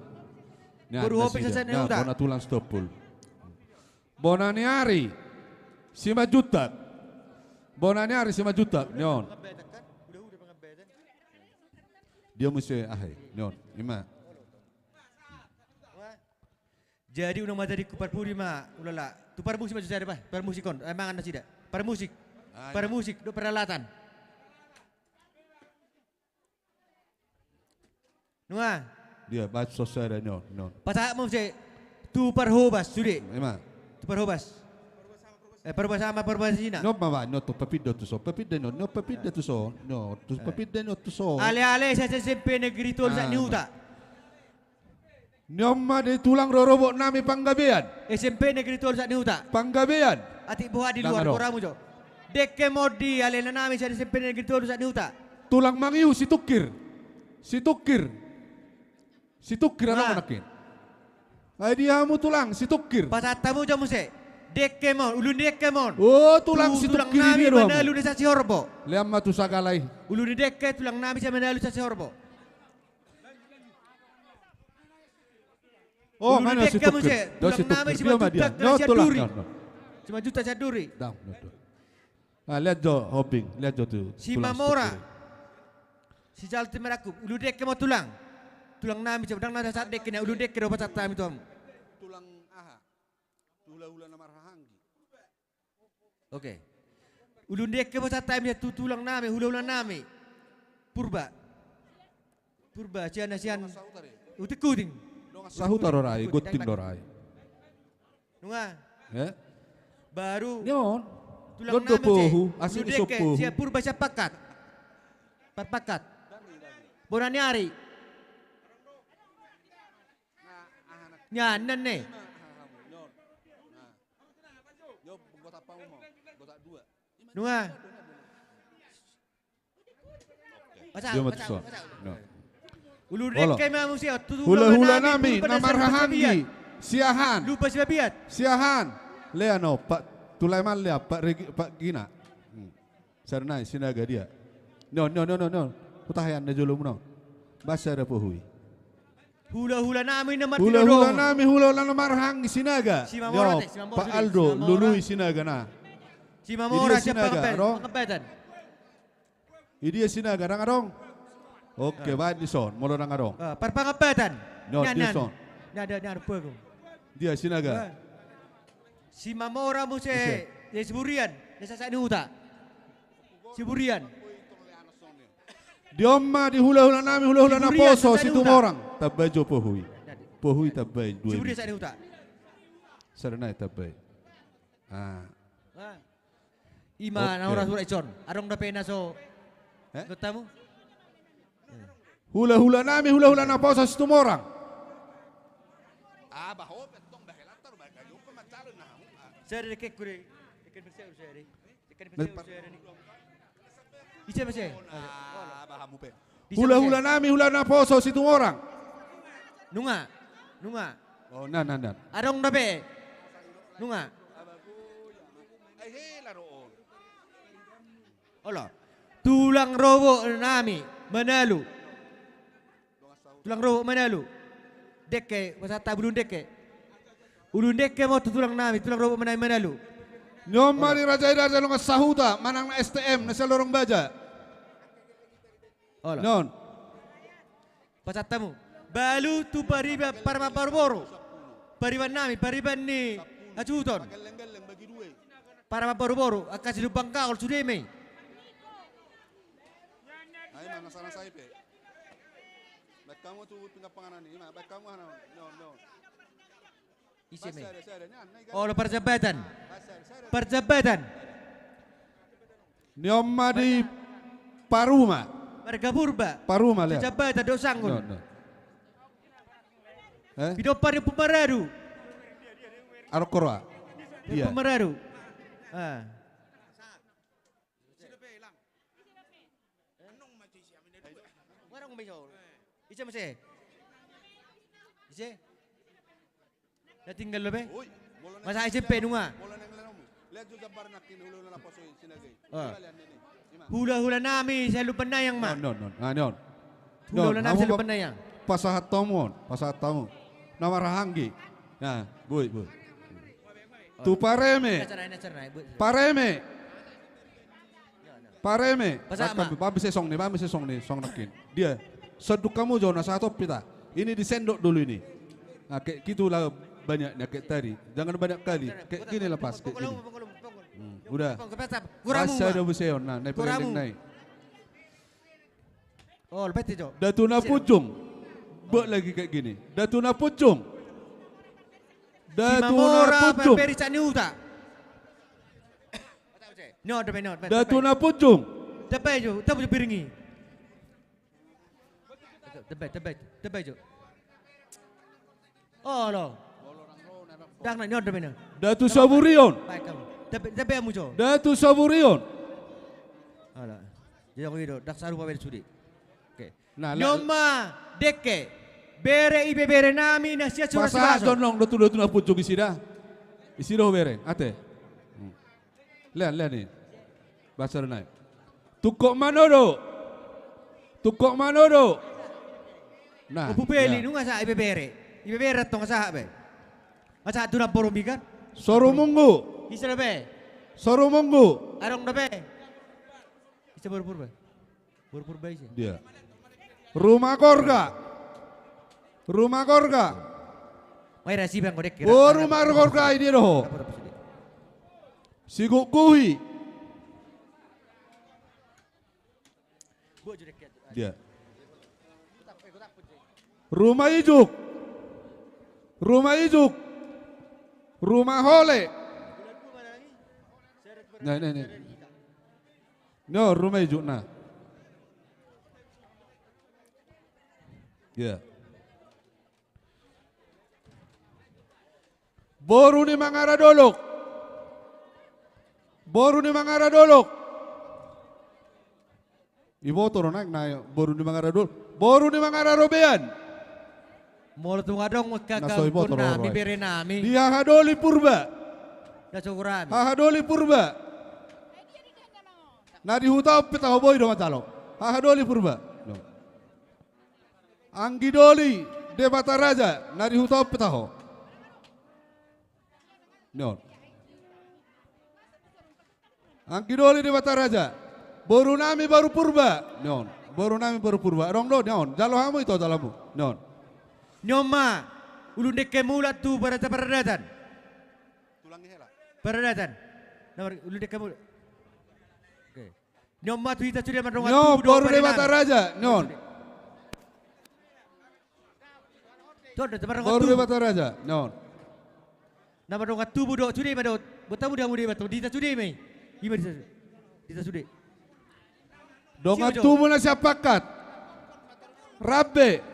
Boru Hombing Sasak ni Huta. Bona tulang Sitompul. Bona ni ari Simanjuntak. Bona ni ari Simanjuntak. Nion. Dia muse aha i. Nion. Ima. Jadi unang ma jadi ku parpudi ma ulala. Tu parmusik ma sada bah, parmusik on. Eh, mangan nasida. Parmusik. Parmusik do peralatan. Nunga. Dia baca sosada nion, nion. Pasahat ma muse tu parhobas sude. Ima. Tu parhobas. Eh, parhobas ama parhobas ina. Nion ma bah, nion tu papinda tu son. Papinda nion, nion papinda tu son. Nion tu papinda nion tu son. Ale-ale sa S M P Negeri Tolu Sasak ni Huta. Nion ma di tulang rorobot nami Panggabean. S M P Negeri Tolu Sasak ni Huta. Panggabean. Atik boha di luar, boramu jo. Dengke ma on di alena nami sian S M P Negeri Tolu Sasak ni Huta. Tulang Mangihu Situngkir. Situngkir. Situngkir adong nangkin. Ai di hamu tulang Situngkir. Pasahat hamu jo muse. Dengke ma on, ulu ni dengke ma on. O, tulang Situngkir i dia do hamu. Manalu na Sasihorbo. Lean ma tu Sagala i. Ulu ni dengke tulang nami sian Manalu Sasihorbo. Oh, ulu ni dengke muse, tulang nami Simanjuntak na Sianduri. Simanjuntak Sianduri. Lean jo Hombing, lean jo tu Simamora. Sijalti Marangkup, ulu ni dengke ma on tulang. Tulang nami, ndang na sahat dengke na ulu ni dengke do pasahat hami tu hamu. Tulang aha? Tu hulahula na marhahaanggi. Oke. Ulu ni dengke ma on sahat hami tu tulang nami, hulahula nami. Purba. Purba, sian, sian. Uting-uting. Sahuta do ra i, gunting do ra i. Nunga. Eh? Baru. Nion. Tulang nami pohu, ulu ni dengke, sian Purba sian Pangkat. Parpangkat. Bona ni ari. Nian, nian ne. Nunga. Pasahat, pasahat. Ulu ni dengke ma muse on tu hulahula nami na marhahaanggi. Siahaan. Lumban Sibabiat. Siahaan. Lean on, Pak Tulaiman lean, Pak Regi, Pak Gina. Sada nai Sinaga dia. Nion, nion, nion, nion. Hutahaean na jolo muna on. Baen sada pohu i. Hulahula nami na marhahaanggi. Hulahula nami, hulahula na marhahaanggi Sinaga. Nion, Pak Aldo Lului Sinaga na. Simamora sian Pangambatan. Idia Sinaga, ndang adong? Oke, baen dison molo ndang adong. Parpangambatan. Nion, nion. Dia Sinaga? Simamora muse. Siburian. Di Sasak ni Huta. Siburian. Di on ma di hulahula nami, hulahula naposo Situmorang. Tambai jo pohu i. Pohu i tambai dua. Siburian Sasak ni Huta. Sada nai tambai. Ah. Ima na hurang-hurang ison. Adong dope na so. Hulahula nami, hulahula naposo Situmorang. Ah, bah, ho pe tong, bah, hela tar, bah, gayo pe mancalon na hamu, ah. Sada dekkekku de. Dekke berseu sada. Dekke berseu sada ni. Ise mese? Ah, bah, hamu pe. Hula-hula nami, hula naposo Situmorang. Nunga. Nunga. Oh, nan, nan, nan. Adong dope. Nunga. Ai hela do on. Olo. Tulang rorobot nami Manalu. Tulang rorobot Manalu. Dekke, pasahat hamu Ulun Dekke. Ulun Dekke ma on tu tulang nami, tulang rorobot nami Manalu. Nion ma di raja i, raja dongan sahuta, manang na S T M, na sian lorong baja. Olo. Nion. Pasahat hamu. Balu tu pariban, pariban parboru. Pariban nami, pariban ni hasuhuton. Pariban parboru, angka silumbang gaol sude ma i. Ai ma, na sana sai pe. Baen hamu tu pinggan panganan i, ima, baen hamu hana, nion, nion. Ise ma i? Olo, parjabatan. Parjabatan. Nion ma di Paruma. Marga Purba. Paruma, lea. Jabatan do sanggun. Nion, nion. Eh? Pinompar ni Ompu Maradu. Arok koroa. Dia. Ompu Maradu. Ah. Ise mese? Ise? Na tinggal dope? Masa S M P nunga? Hula-hula nami sian Lumban Nayang ma. Non, non, non. Ah, non. Hula-hula nami sian Lumban Nayang. Pasahat hamu on, pasahat hamu. Na marhahaanggi. Nah, boi, boi. Tu Pareme. Pareme. Pareme. Pasahat ma. Baen be sesong ni, baen be sesong ni, song nangkin. Dia. Sanduk hamu jo, na sahat on pe hita. Ini di sendok dulu ini. Nah, kayak gitulah banyaknya kayak tadi. Jangan banyak kali. Kayak gini lah pas, kayak gini. Hmm, udah. Pas saya udah beseon. Nah, naik paling naik. Oh, lebih jo. Datu Napunjung. Buat lagi kayak gini. Datu Napunjung. Datu Napunjung. Datu Napunjung. Tebai jo, tebai jo piring i. Tebai, tebai, tebai jo. Olo. Dang na nyodo mena. Datu Saburion. Baik kamu. Tebai, tebai amu jo. Datu Saburion. Olo. Jadi aku itu, dak saru pabel sudi. Oke. Nah, nion ma, Dekke. Bere, ibebere nami na sian Surasabason. Pasahat jo nong Datu, Datu Napunjung isi da. Isi do bere, ate. Hmm. Lean, lean i. Baca do nai. Tungkot Manodo. Tungkot Manodo. Nah, Ompu Beli, nunga sahat ibebere. Ibebere tong sahat be. Nga sahat tu na boru mi kan? Soru Munggu. Ise dope? Soru Munggu. Adong dope? Ise boru Purba? Boru Purba ise? Dia. Ruma Gorga. Ruma Gorga. Mai rasi bang godek kira. Boru Ruma Gorga i dia doho. Siguguhi. Dia. Ruma Ijuk. Ruma Ijuk. Ruma Hole. Nah, nah, nah. No, Ruma Ijuk, nah. Ya. Boru ni Mangara Dolok. Boru ni Mangara Dolok. Iboto do naeng na boru ni Mangara Dolok. Boru ni Mangara Robean. Molo tung adong kakak nami, bere nami. Di Hahadoli Purba. Hahadoli Purba. Na di huta on pe taho, boi do manjalo. Hahadoli Purba. Anggidoli Debata Raja, na di huta on pe taho. Nion. Anggidoli Debata Raja. Boru nami boru Purba. Nion. Boru nami boru Purba. Adong do, nion. Jalo hamu ito, jalo hamu. Nion. Nion ma. Ulun Dekke mulak tu paradaton. Paradaton. Ulun Dekke mulak. Oke. Nion ma tu hita sude mardongan tubu do. Nion, boru Debata Raja, nion. Boru Debata Raja, nion. Na mardongan tubu do sude ma do. Botamu da hamu Debata, di hita sude ma i. Ima di hita sude. Dongan tubu na sian Pangkat. Rambe.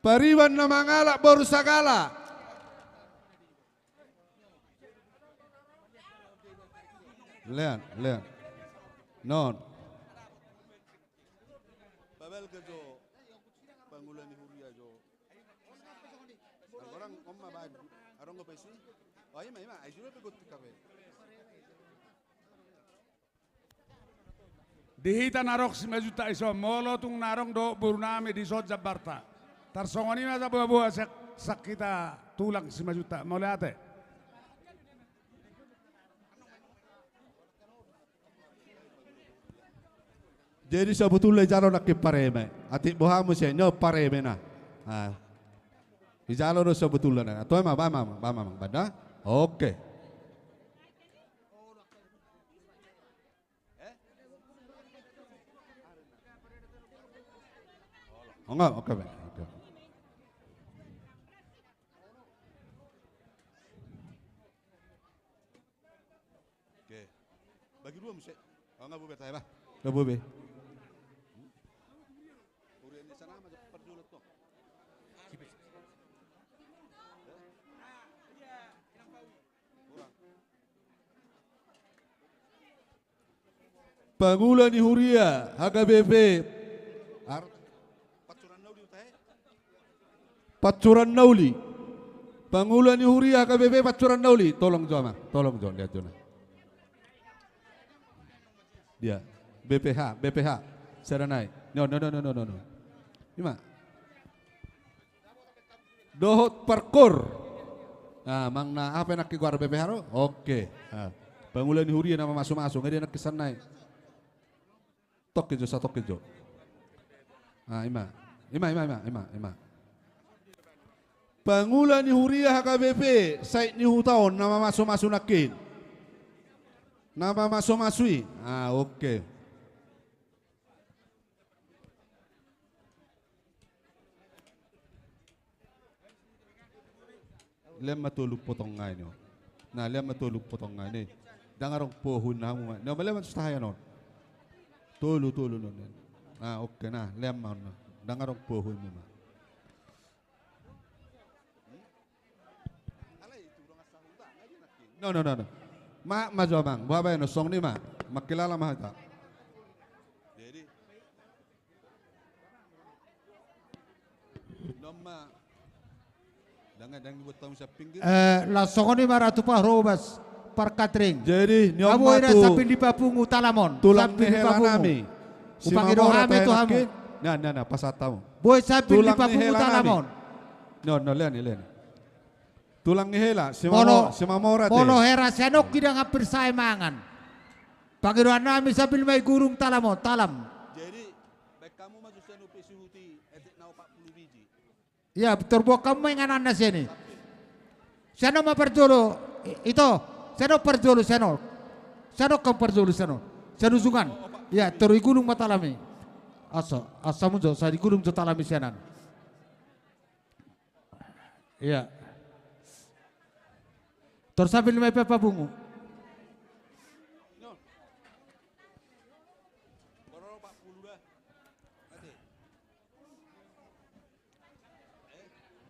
Pariban na mangalap boru sagala. Lean, lean. Non. Pabalga jo pangula ni huria jo. Anggo orang on ma baen. Adong do pesi. Oh, ima, ima. Ai sudah pe gonti kape. Di hita na adong Simanjuntak i son, molo tung na adong dohot boru nami di son jambarta. Tarsongon i ma taboa-boa sian, sian hita tulang Simanjuntak. Mauliate. Jadi sabotulna ijalo nangkin pareme. Atik boha muse, nyo pareme na. Ah. Ijalo do sabotulna na. Toe ma, baen ma, baen ma, baen da. Oke. Enggak, oke, baik. Oke. Oke. Bagi dua muse. Oh, enggak, Bu, bertahan, bah. Enggak, Bu, be. Urian di sana sama cepat dulu tuh. Pangula ni huria H K B P. Ar-, Pancuran Nauli, utahe. Pancuran Nauli. Pangula ni huria H K B P Pancuran Nauli. Tolong jo, Amang. Tolong jo, lihat jo na. Dia. B P H, B P H. Sada nai. No, no, no, no, no, no. Ima. Dohot parkor. Nah, Amang na, aha pe nangkin goar B P H do? Oke. Nah, pangula ni huria na mamasu-masu, nga dia nangkin sian nai. Tongkin jo, satongkin jo. Nah, ima. Ima, ima, ima, ima, ima. Pangula ni huria H K B P, sait ni huta on, na mamasu-masu nangkin. Na mamasu-masu i. Ah, oke. Lean ma tolu potong nai on. Nah, lean ma tolu potong nai on. Ndang adong pohu ni hamu ma. Nah, lean ma tu sahaya on. Tolu, tolu on. Nah, oke, nah, lean ma on. Ndang adong pohu ni hamu ma. No, no, no, no. Ma, ma jo, Amang. Boha baen on, songon i ma. Mangkilala ma hita. Jadi, non ma. Ndang, ndang dibuat tamu sian pinggir. Eh, laos songon i ma Ratu Parhobas, Parkatring. Jadi, ni on ma tu, sambil di papungu talam on. Tulang ni hela nami. Hupangido hami tu hamu. Nah, nah, nah, pasahat hamu. Boi sambil di papungu talam on. No, no, lean i, lean i. Tulang ni hela, Simamora, Simamora te. Molo hera sian on hidang hampir sae mangan. Pangidoan nami sambil ma i gulung talam on, talam. Jadi, baen hamu ma jo sian on pe suhut i, etek na opat pulu biji. Ia, tor boan hamu ma ingananna sian i. Sian on ma parjolo, i-, ito, sian on parjolo, sian on. Sian on hamu parjolo, sian on. Sian ujungan. Ia, tor i gulung ma talam i. Asa, asa hamu jo, sai di gulung jo talam i sian an. Ia. Tor sambil ma i pe papungu.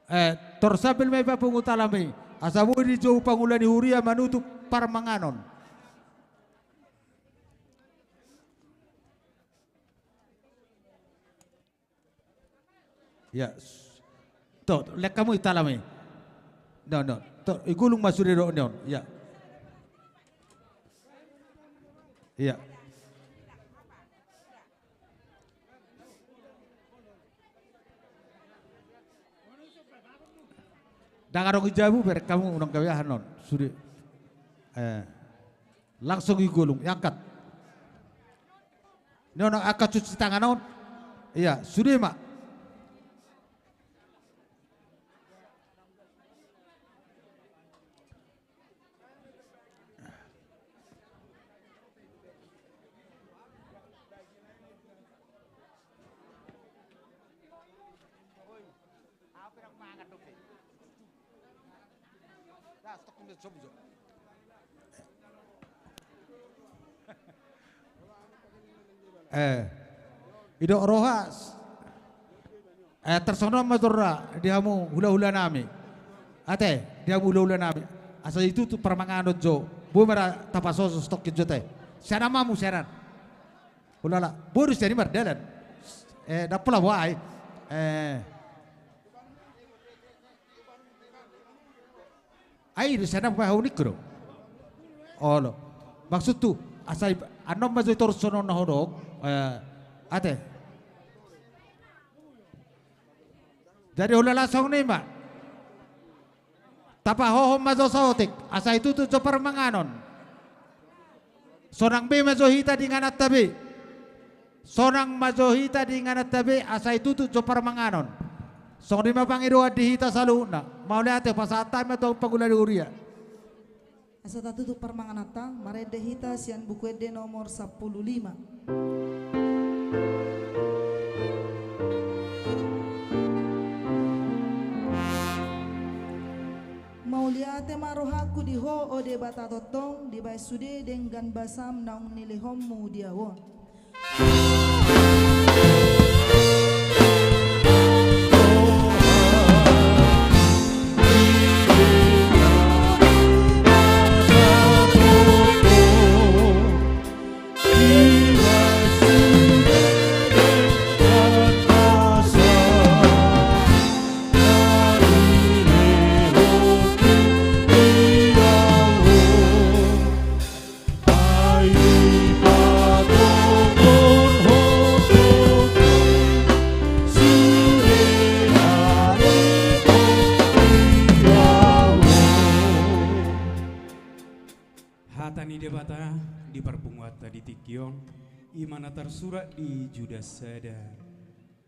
Eh, tor sambil ma i papungu talam i. Asa boi dijou pangula ni huria manutup parmanganon. Ia. To, lean hamu i talam i. No, no. To, i gulung ma sude dohot ni on. Ia. Ia. Ndang adong i jabu, bereng hamu, unang gabe aha non. Sude. Eh. Langsung i gulung, iangkat. Ni on angkat cuci tangan on. Ia, sude ma. Eh, idok roha. Eh, tarsongon on ma jo ra di hamu hulahula nami. Ate, di hamu hulahula nami. Asa itutu parmanganon jo. Boi ma ra tapasoso stokkin jo te. Sian amamu sian an. Hulala. Boru sian i mardalan. Eh, dapola boai. Eh. Ai, di sana pa hau nikro. Olo. Maksudhu, asa i-, annon ma jo i torus songon na hudok. Eh, ate. Jadi hulala songon i ma. Tapahohom ma jo saotik, asa itutu jo parmanganon. Sonang be ma jo hita di ingananta be. Sonang ma jo hita di ingananta be, asa itutu jo parmanganon. Songon i ma pangidoan di hita saluhutna. Mauliate, pasahat hami ma tu pangula ni huria. Asa tatutup parmangananta, marende hita sian Buku Ende nomor sampulu lima. Mauliate ma rohangku di Ho, o Debata tongtong, dibahen sude denggan basam naung nilehonmu di ahu on. Hata ni Debata di parpunguanta di tingki on, i ma na tarsurat di Judas sada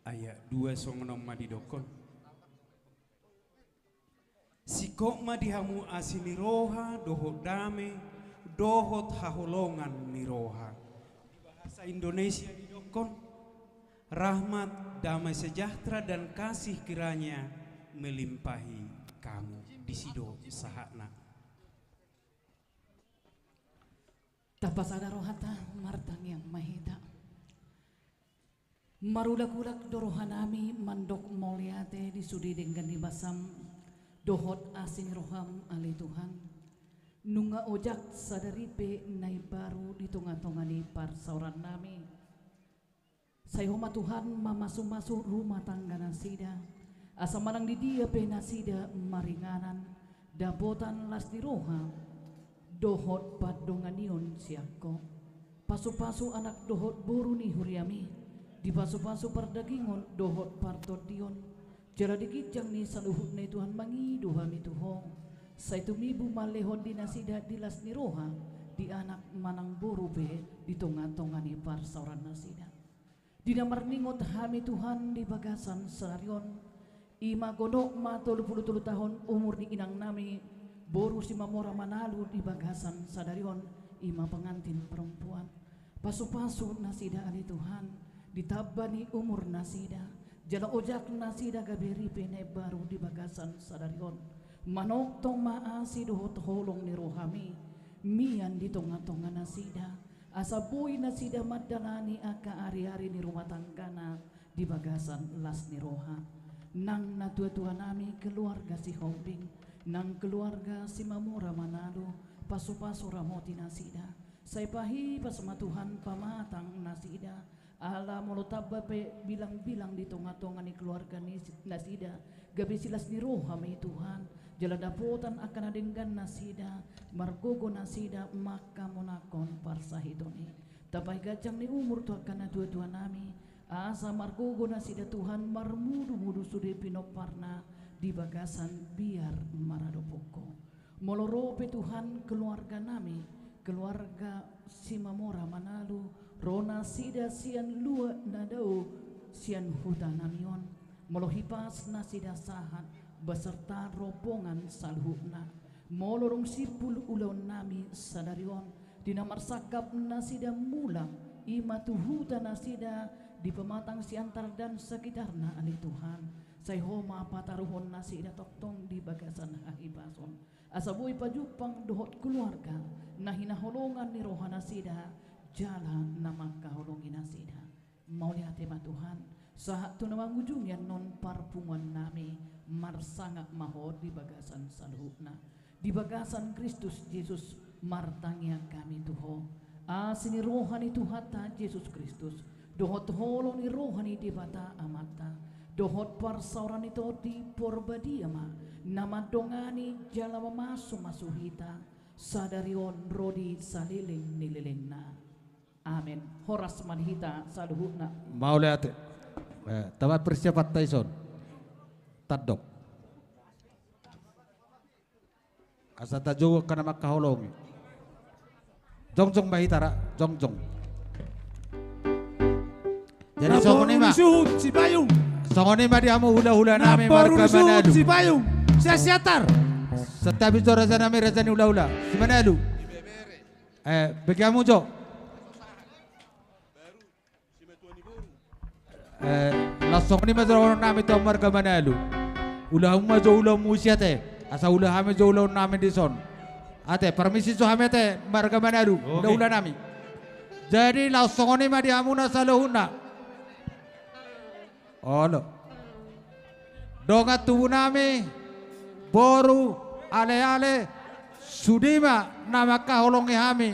ayat dua songon on ma didokkon. Singkop ma di hamu asi ni roha, dohot dame, dohot haholongan ni roha. Di bahasa Indonesia didokkon, rahmat, damai sejahtera, dan kasih kiranya melimpahi kamu. Disi do sahatna. Tapasada rohanta, martangiang ma hita. Marulak-ulak do rohanami mandok mauliate di sude denggan ni basam dohot asi ni roham, ale Tuhan. Nunga ojak sadari pe na imbaru di tonga-tonga ni parsaorannami. Sai Ho ma Tuhan mamasu-masu rumah tangga nasida, asa manang di dia pe nasida maringanan, dapotan las ni roha dohot pandonganion sian Ho. Pasu-pasu anak dohot boru ni huriami, dipasu-pasu pardagingon dohot partondion, jala di ginjang ni saluhutna i Tuhan mangido hami tu Ho, sai tumibu ma lehon di nasida di las ni roha, di anak manang boru pe di tonga-tonga ni parsaoran nasida. Di na marningot hami Tuhan di bagasan sadari on, i ma godang ma tolu pulu tolu taon umur ni inangnami, boru Simamora Manalu di bagasan sadari on, i ma pengantin perempuan. Pasu-pasu nasida ale Tuhan, ditamba ni umur nasida, jala ojak nasida gabe ripe na imbaru di bagasan sadari on. Manongtong ma asi dohot holong ni rohami, mian di tonga-tonga nasida, asa boi nasida mandalani angka ari-ari ni rumah tanggana di bagasan las ni roha. Nang natua-tuanami keluarga Sihombing, nang keluarga Simamora Manalu, pasu-pasu ramoti nasida. Sai pahipas ma Tuhan pamatang nasida, ala molo tamba pe bilang-bilang di tonga-tonga ni keluarga ni nasida, gabe silas ni roha ma i Tuhan, jala dapotan angka na denggan nasida, margogo nasida mangkamonanghon parsahiton i. Tambai ganjang ni umur tu angka natua-tuanami, asa margogo nasida Tuhan marmudu-mudu sude pinomparna di bagasan biar maradophon Ho. Molo ro pe Tuhan keluarganami, keluarga Simamora Manalu, ro nasida sian luat na dao sian hutanami on. Molo hipas nasida sahat beserta rombongan saluhutna. Molo dung simpul ulaonnami sadari on, di na marsangkap nasida mulak, i ma tu huta nasida di Pematang Siantar dan sekitarna ale Tuhan. Sai Ho ma pataruhon nasida tongtong di bagasan hahipason. Asa boi pajumpang dohot keluarga na hinaholongan ni roha nasida, jala na mangkaholongi nasida. Mauliate ma Tuhan, Sahat tu na mangujungi annon parpunguan nami, marsangap ma Ho di bagasan saluhutna. Di bagasan Kristus Jesus martangiang hami tu Ho. Asi ni roha ni Tuhanta Jesus Kristus, dohot holong ni roha ni Debata Amanta, dohot parsaoran ni Tondi Porbadia ma na mandongani jala mamasumasu hita sadari on ro di saleleng ni lelengna. Amen. Horas ma di hita saluhutna. Mauliate. Eh, tama persiapanta dison. Tandok. Asa tajou angka na mangkaholongi. Jongjong ma hita ra, jongjong. Jadi songon i ma. Namboru ni suhut, Sipayung. Songon i ma di hamu hulahula nami marga Manalu. Namboru ni suhut, Sipayung. Sian Siantar. Santabi jo raja nami, raja ni hulahula. Si Manalu. Eh, bege hamu jo. Eh, laos songon i ma jo dohonon nami tu hamu marga Manalu. Ula hamu ma jo ulaonmu disi ate. Asa ula hami jo ulaon nami dison. Ate, parmisi jo hami ate marga Manalu. Oke. Hulahula nami. Jadi laos songon i ma di hamuna saluhutna. Olo. Dongan tubu nami, boru, aleale, sude ma na mangkaholongi hami.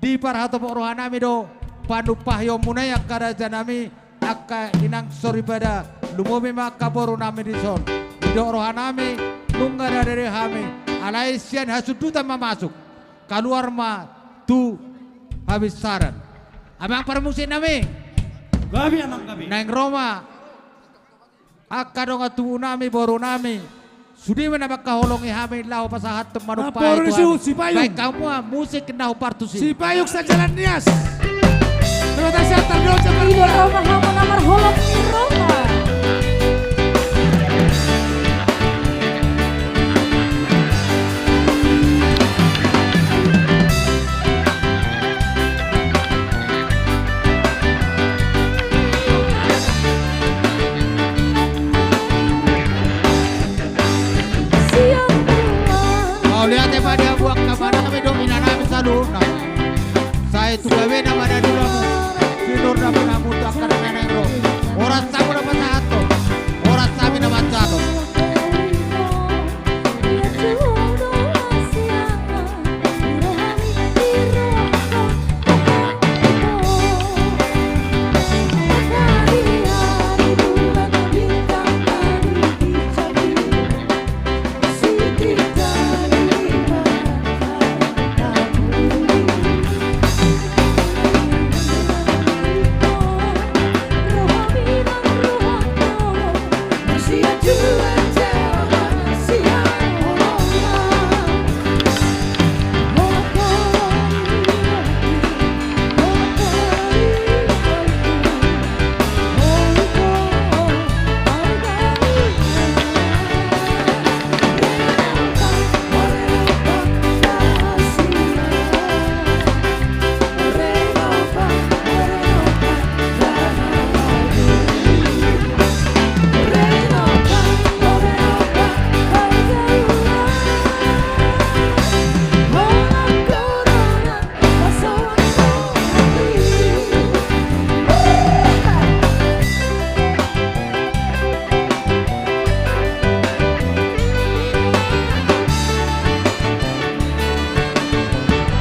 Diparhatopot roha nami do panumpahionmuna i angka raja nami, angka inang soripada, lumobi ma angka boru nami dison. Didok roha nami, nunga rade hami, alai sian hasundutan ma masuk, kaluar ma tu habinsaran. Amang parmusik nami. Gabe, amang, gabe. Naeng ro ma angka dongan tubu nami, boru nami, sude ma na mangkaholongi hami laho pasahathon manumpai tu hami. Namboru ni suhut, Sipayung. Baen hamu ma musik na hombar tusi. Sipayung Sajalan Nias. Terima kasih, Antar Doja. Ido ro ma hamu na marholong ni roha. Mauliate ma di hamu angka amanami dohot inanami saluhutna. Sai tu gabena ma na dulamu. Sinur na pinamutu angka na naeng ro. Horas hamu na pasahathon. Horas hami na manjalo.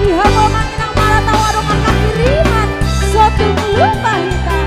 Iha boman nang mala tawa dongan na kiriman, so tung lupa hita.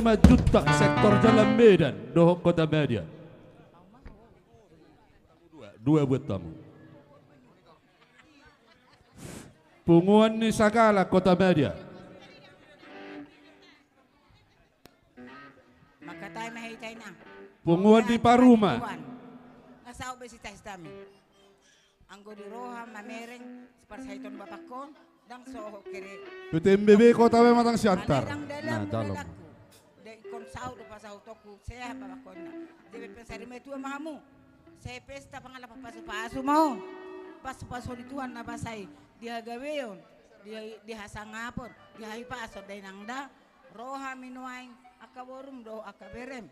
Simanjuntak sektor Jalan Medan dohot Kota Madya. Dua, dua buat tamu. Punguan ni Sagala Kota Madya. Mangkatai ma hita, Inang. Punguan ni Paruma. Tuhan. Nasa au be sita-sitami. Anggo di roha mamereng, siparsahiton bapakon, ndang soho kere. P T M B B Kota Pematang Siantar. Alai ndang dalam. Nah, dalam. Mangulakku. Dek ingkon saut do pasahutonku, sehat bapakonna. Jadi pe sari matua ma hamu. Sai pesta pangalapan pasu-pasu ma on. Pasu-pasu ni Tuhan na basa i. Di hagabeon. Di, di hasangapon. Di hahipason da, Inang, da. Ro hami nuaeng angka borum dohot angka berem.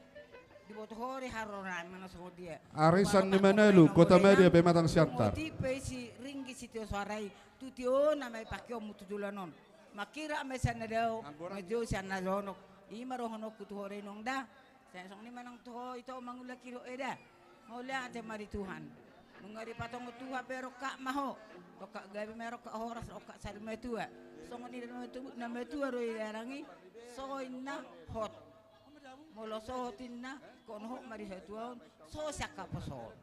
Diboto ho do haroro nami na songon dia. Arisan ni Manalu, Kota Madya, Pematang Siantar. Molo tipe si ringgit sitio soara i, tu tio nama i pakeonmu tu joloan on. Mangkirap ma sian na dao, manjou sian na jonok. I ma dohononku tu ho da, Inong, da. Sai songon i ma nang tu ho ito mangulak i dohot eda. Mauliate ma di Tuhan. Nunga dipatongon Tuhan be rongkap ma ho. Rongkap gabe ma, rongkap horas, rongkap sari matua. Songon i na matua, na matua do i, Inang, i. So inna hot. Molo so hot inna, ingkon hot ma di hatuaon, so sian haposoon.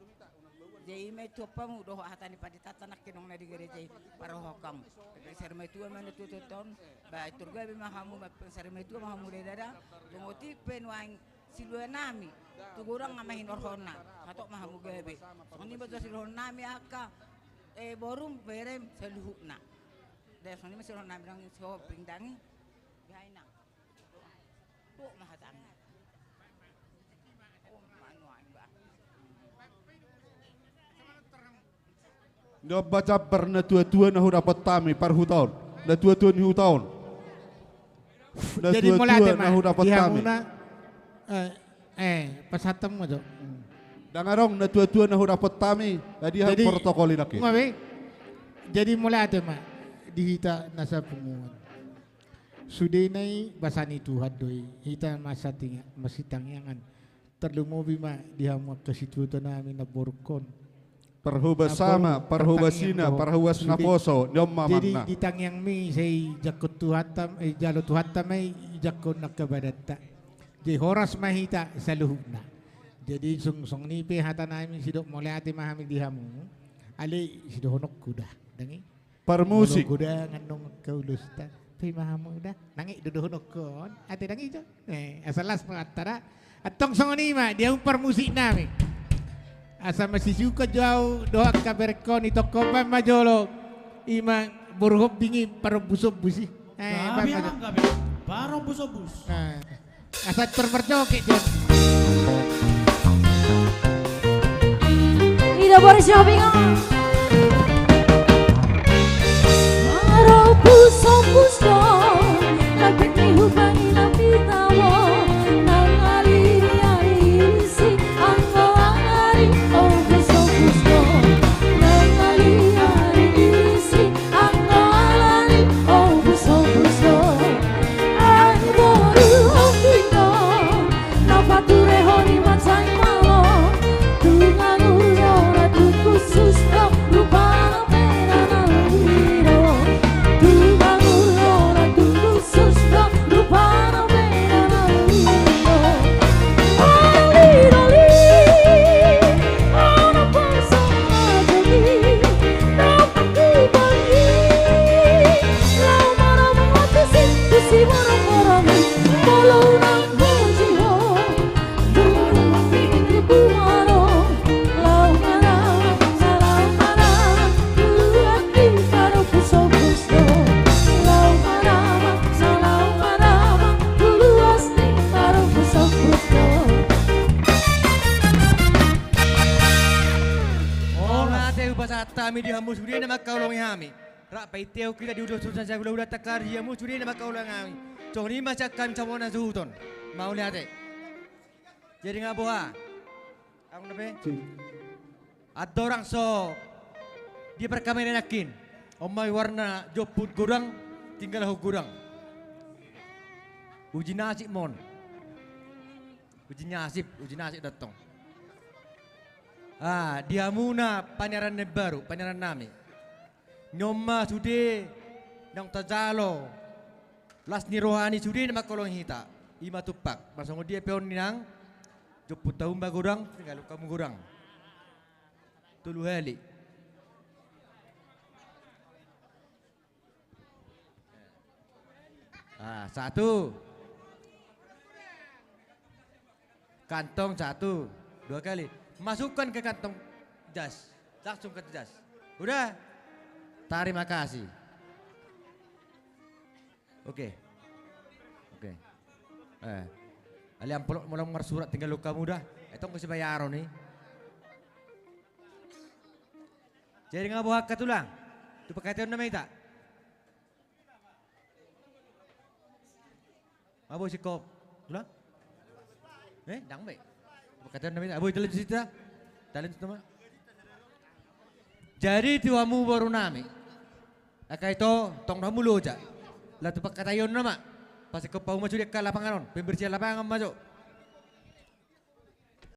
Jadi i ma i tu hapamu dohot hata ni panditanta nangkin nang na di gareja i, parrohahon hamu. Pe sari matua ma na tuatua on, ba pintor gabe ma hamu, ba pintor sari matua ma hamu da, da. Tung otik pe nuaeng silua nami, tu godang ma hinorhonna, hatop ma hamu gabe. Songon i ma jo silua nami angka, eh, borum, berem, saluhutna. Da songon i ma silua nami, ndang so pingdang i. Beha, Inang. Tok ma hatami. Oh, ma nuaeng, bah. Nion ma jambar na tuatua na hudapot hami parhuta on. Na tuatua ni huta on. Na tuatua na hudapot hami. Jadi mauliate ma di hamuna, eh, eh, pasahat hamu ma jo. Hmm. Ndang adong na tuatua na hudapot hami, jadi protokol i nangkin. Jadi mauliate ma di hita nasa punguan. Sudena i basa ni Tuhan do i, hita masa tinga-, masitangiangan. Tarlumobi ma di hamu angka situatua nami namborungkon. Parhobas sama, parhobas ina, parhobas naposo, nion ma manna. Jadi di tangiangmi sai jangkon Tuhanta, eh, jalo Tuhanta ma i jangkon angka badanta. Jadi horas ma hita saluhutna. Jadi sung-, songon i pe hata nami, sidok mauliate ma hami di hamu. Alai sidohononku da, ndang i. Parmusik. Molo godang annon angka ulosta, paima hamu da. Nang i do dohononku on. Ate, ndang i jo. Eh, asa las ma hata da. Antong songon i ma di hamu parmusik nami. Asa masisungkun jo au dohot angka berengkon i, tongkop baen ma jolo. I ma boru Hombing i, Parombusombus i. Eh, baen ma jolo. Gabe, gabe. Parombusombus. Eh. Asa tor marjoget, Jon. Ida boru si Hombing on. Parombusombus do, na pit ni hubangi na pitabo, nang aliali isi, anggo aliali ombusombus do, nang aliali isi, anggo aliali ombusombus do. Ai boru Hombing do, na paturehon i mansai malo. Tung anggur do na tung khusus do, rupana pe na nauli do. Tung anggur do na tung khusus do, rupana pe na nauli do. Aliloli, ana pasang aja ni. Olo, ate, hupasahat hami di hamu sude na mangkaholongi hami. Rap paintehon hita di ulos-ulos na sai hulahulanta, di hamu sude na mangkaholongi hami. Songon i ma sian hami sabola na suhuton. Mauliate. Jadi nga boha? Adong dope? Andorang so dia parkamera nangkin. On ma warna jomput godang, tinggalhon godang. Uji nasib ma on. Uji nasib, uji nasib do antong. Ah, di hamuna paniaran na imbaru, paniaran nami. Nion ma sude naung tajalo las ni roha ni sude na mangkaholongi hita. Ima tumpak. Molo songon dia pe on, inang, jompunta umba godang, tinggal hamu godang. Tolu hali. Ah, satu. Kantong satu. Dua kali. Masukkan ke kantong jas. Langsung ke jas. Udah? Tarima kasih. Oke. Oke. Eh. Ale amplop molo marsurat tinggal hamu da. Eh, tong kasi bayaron i. Jadi nga boha angka tulang? Tu pangkataion nama hita. Nga boi singkop tulang? Eh, ndang be. Pangkataion nama hita. Boi, talanjut hita. Talanjut nama. Jadi tu hamu boru nami. Angka ito, tong do hamu loja. Laho tu pangkataion nama. Pasingkop hamu ma sude angka lapangan on. Pembersihan lapangan ma jo.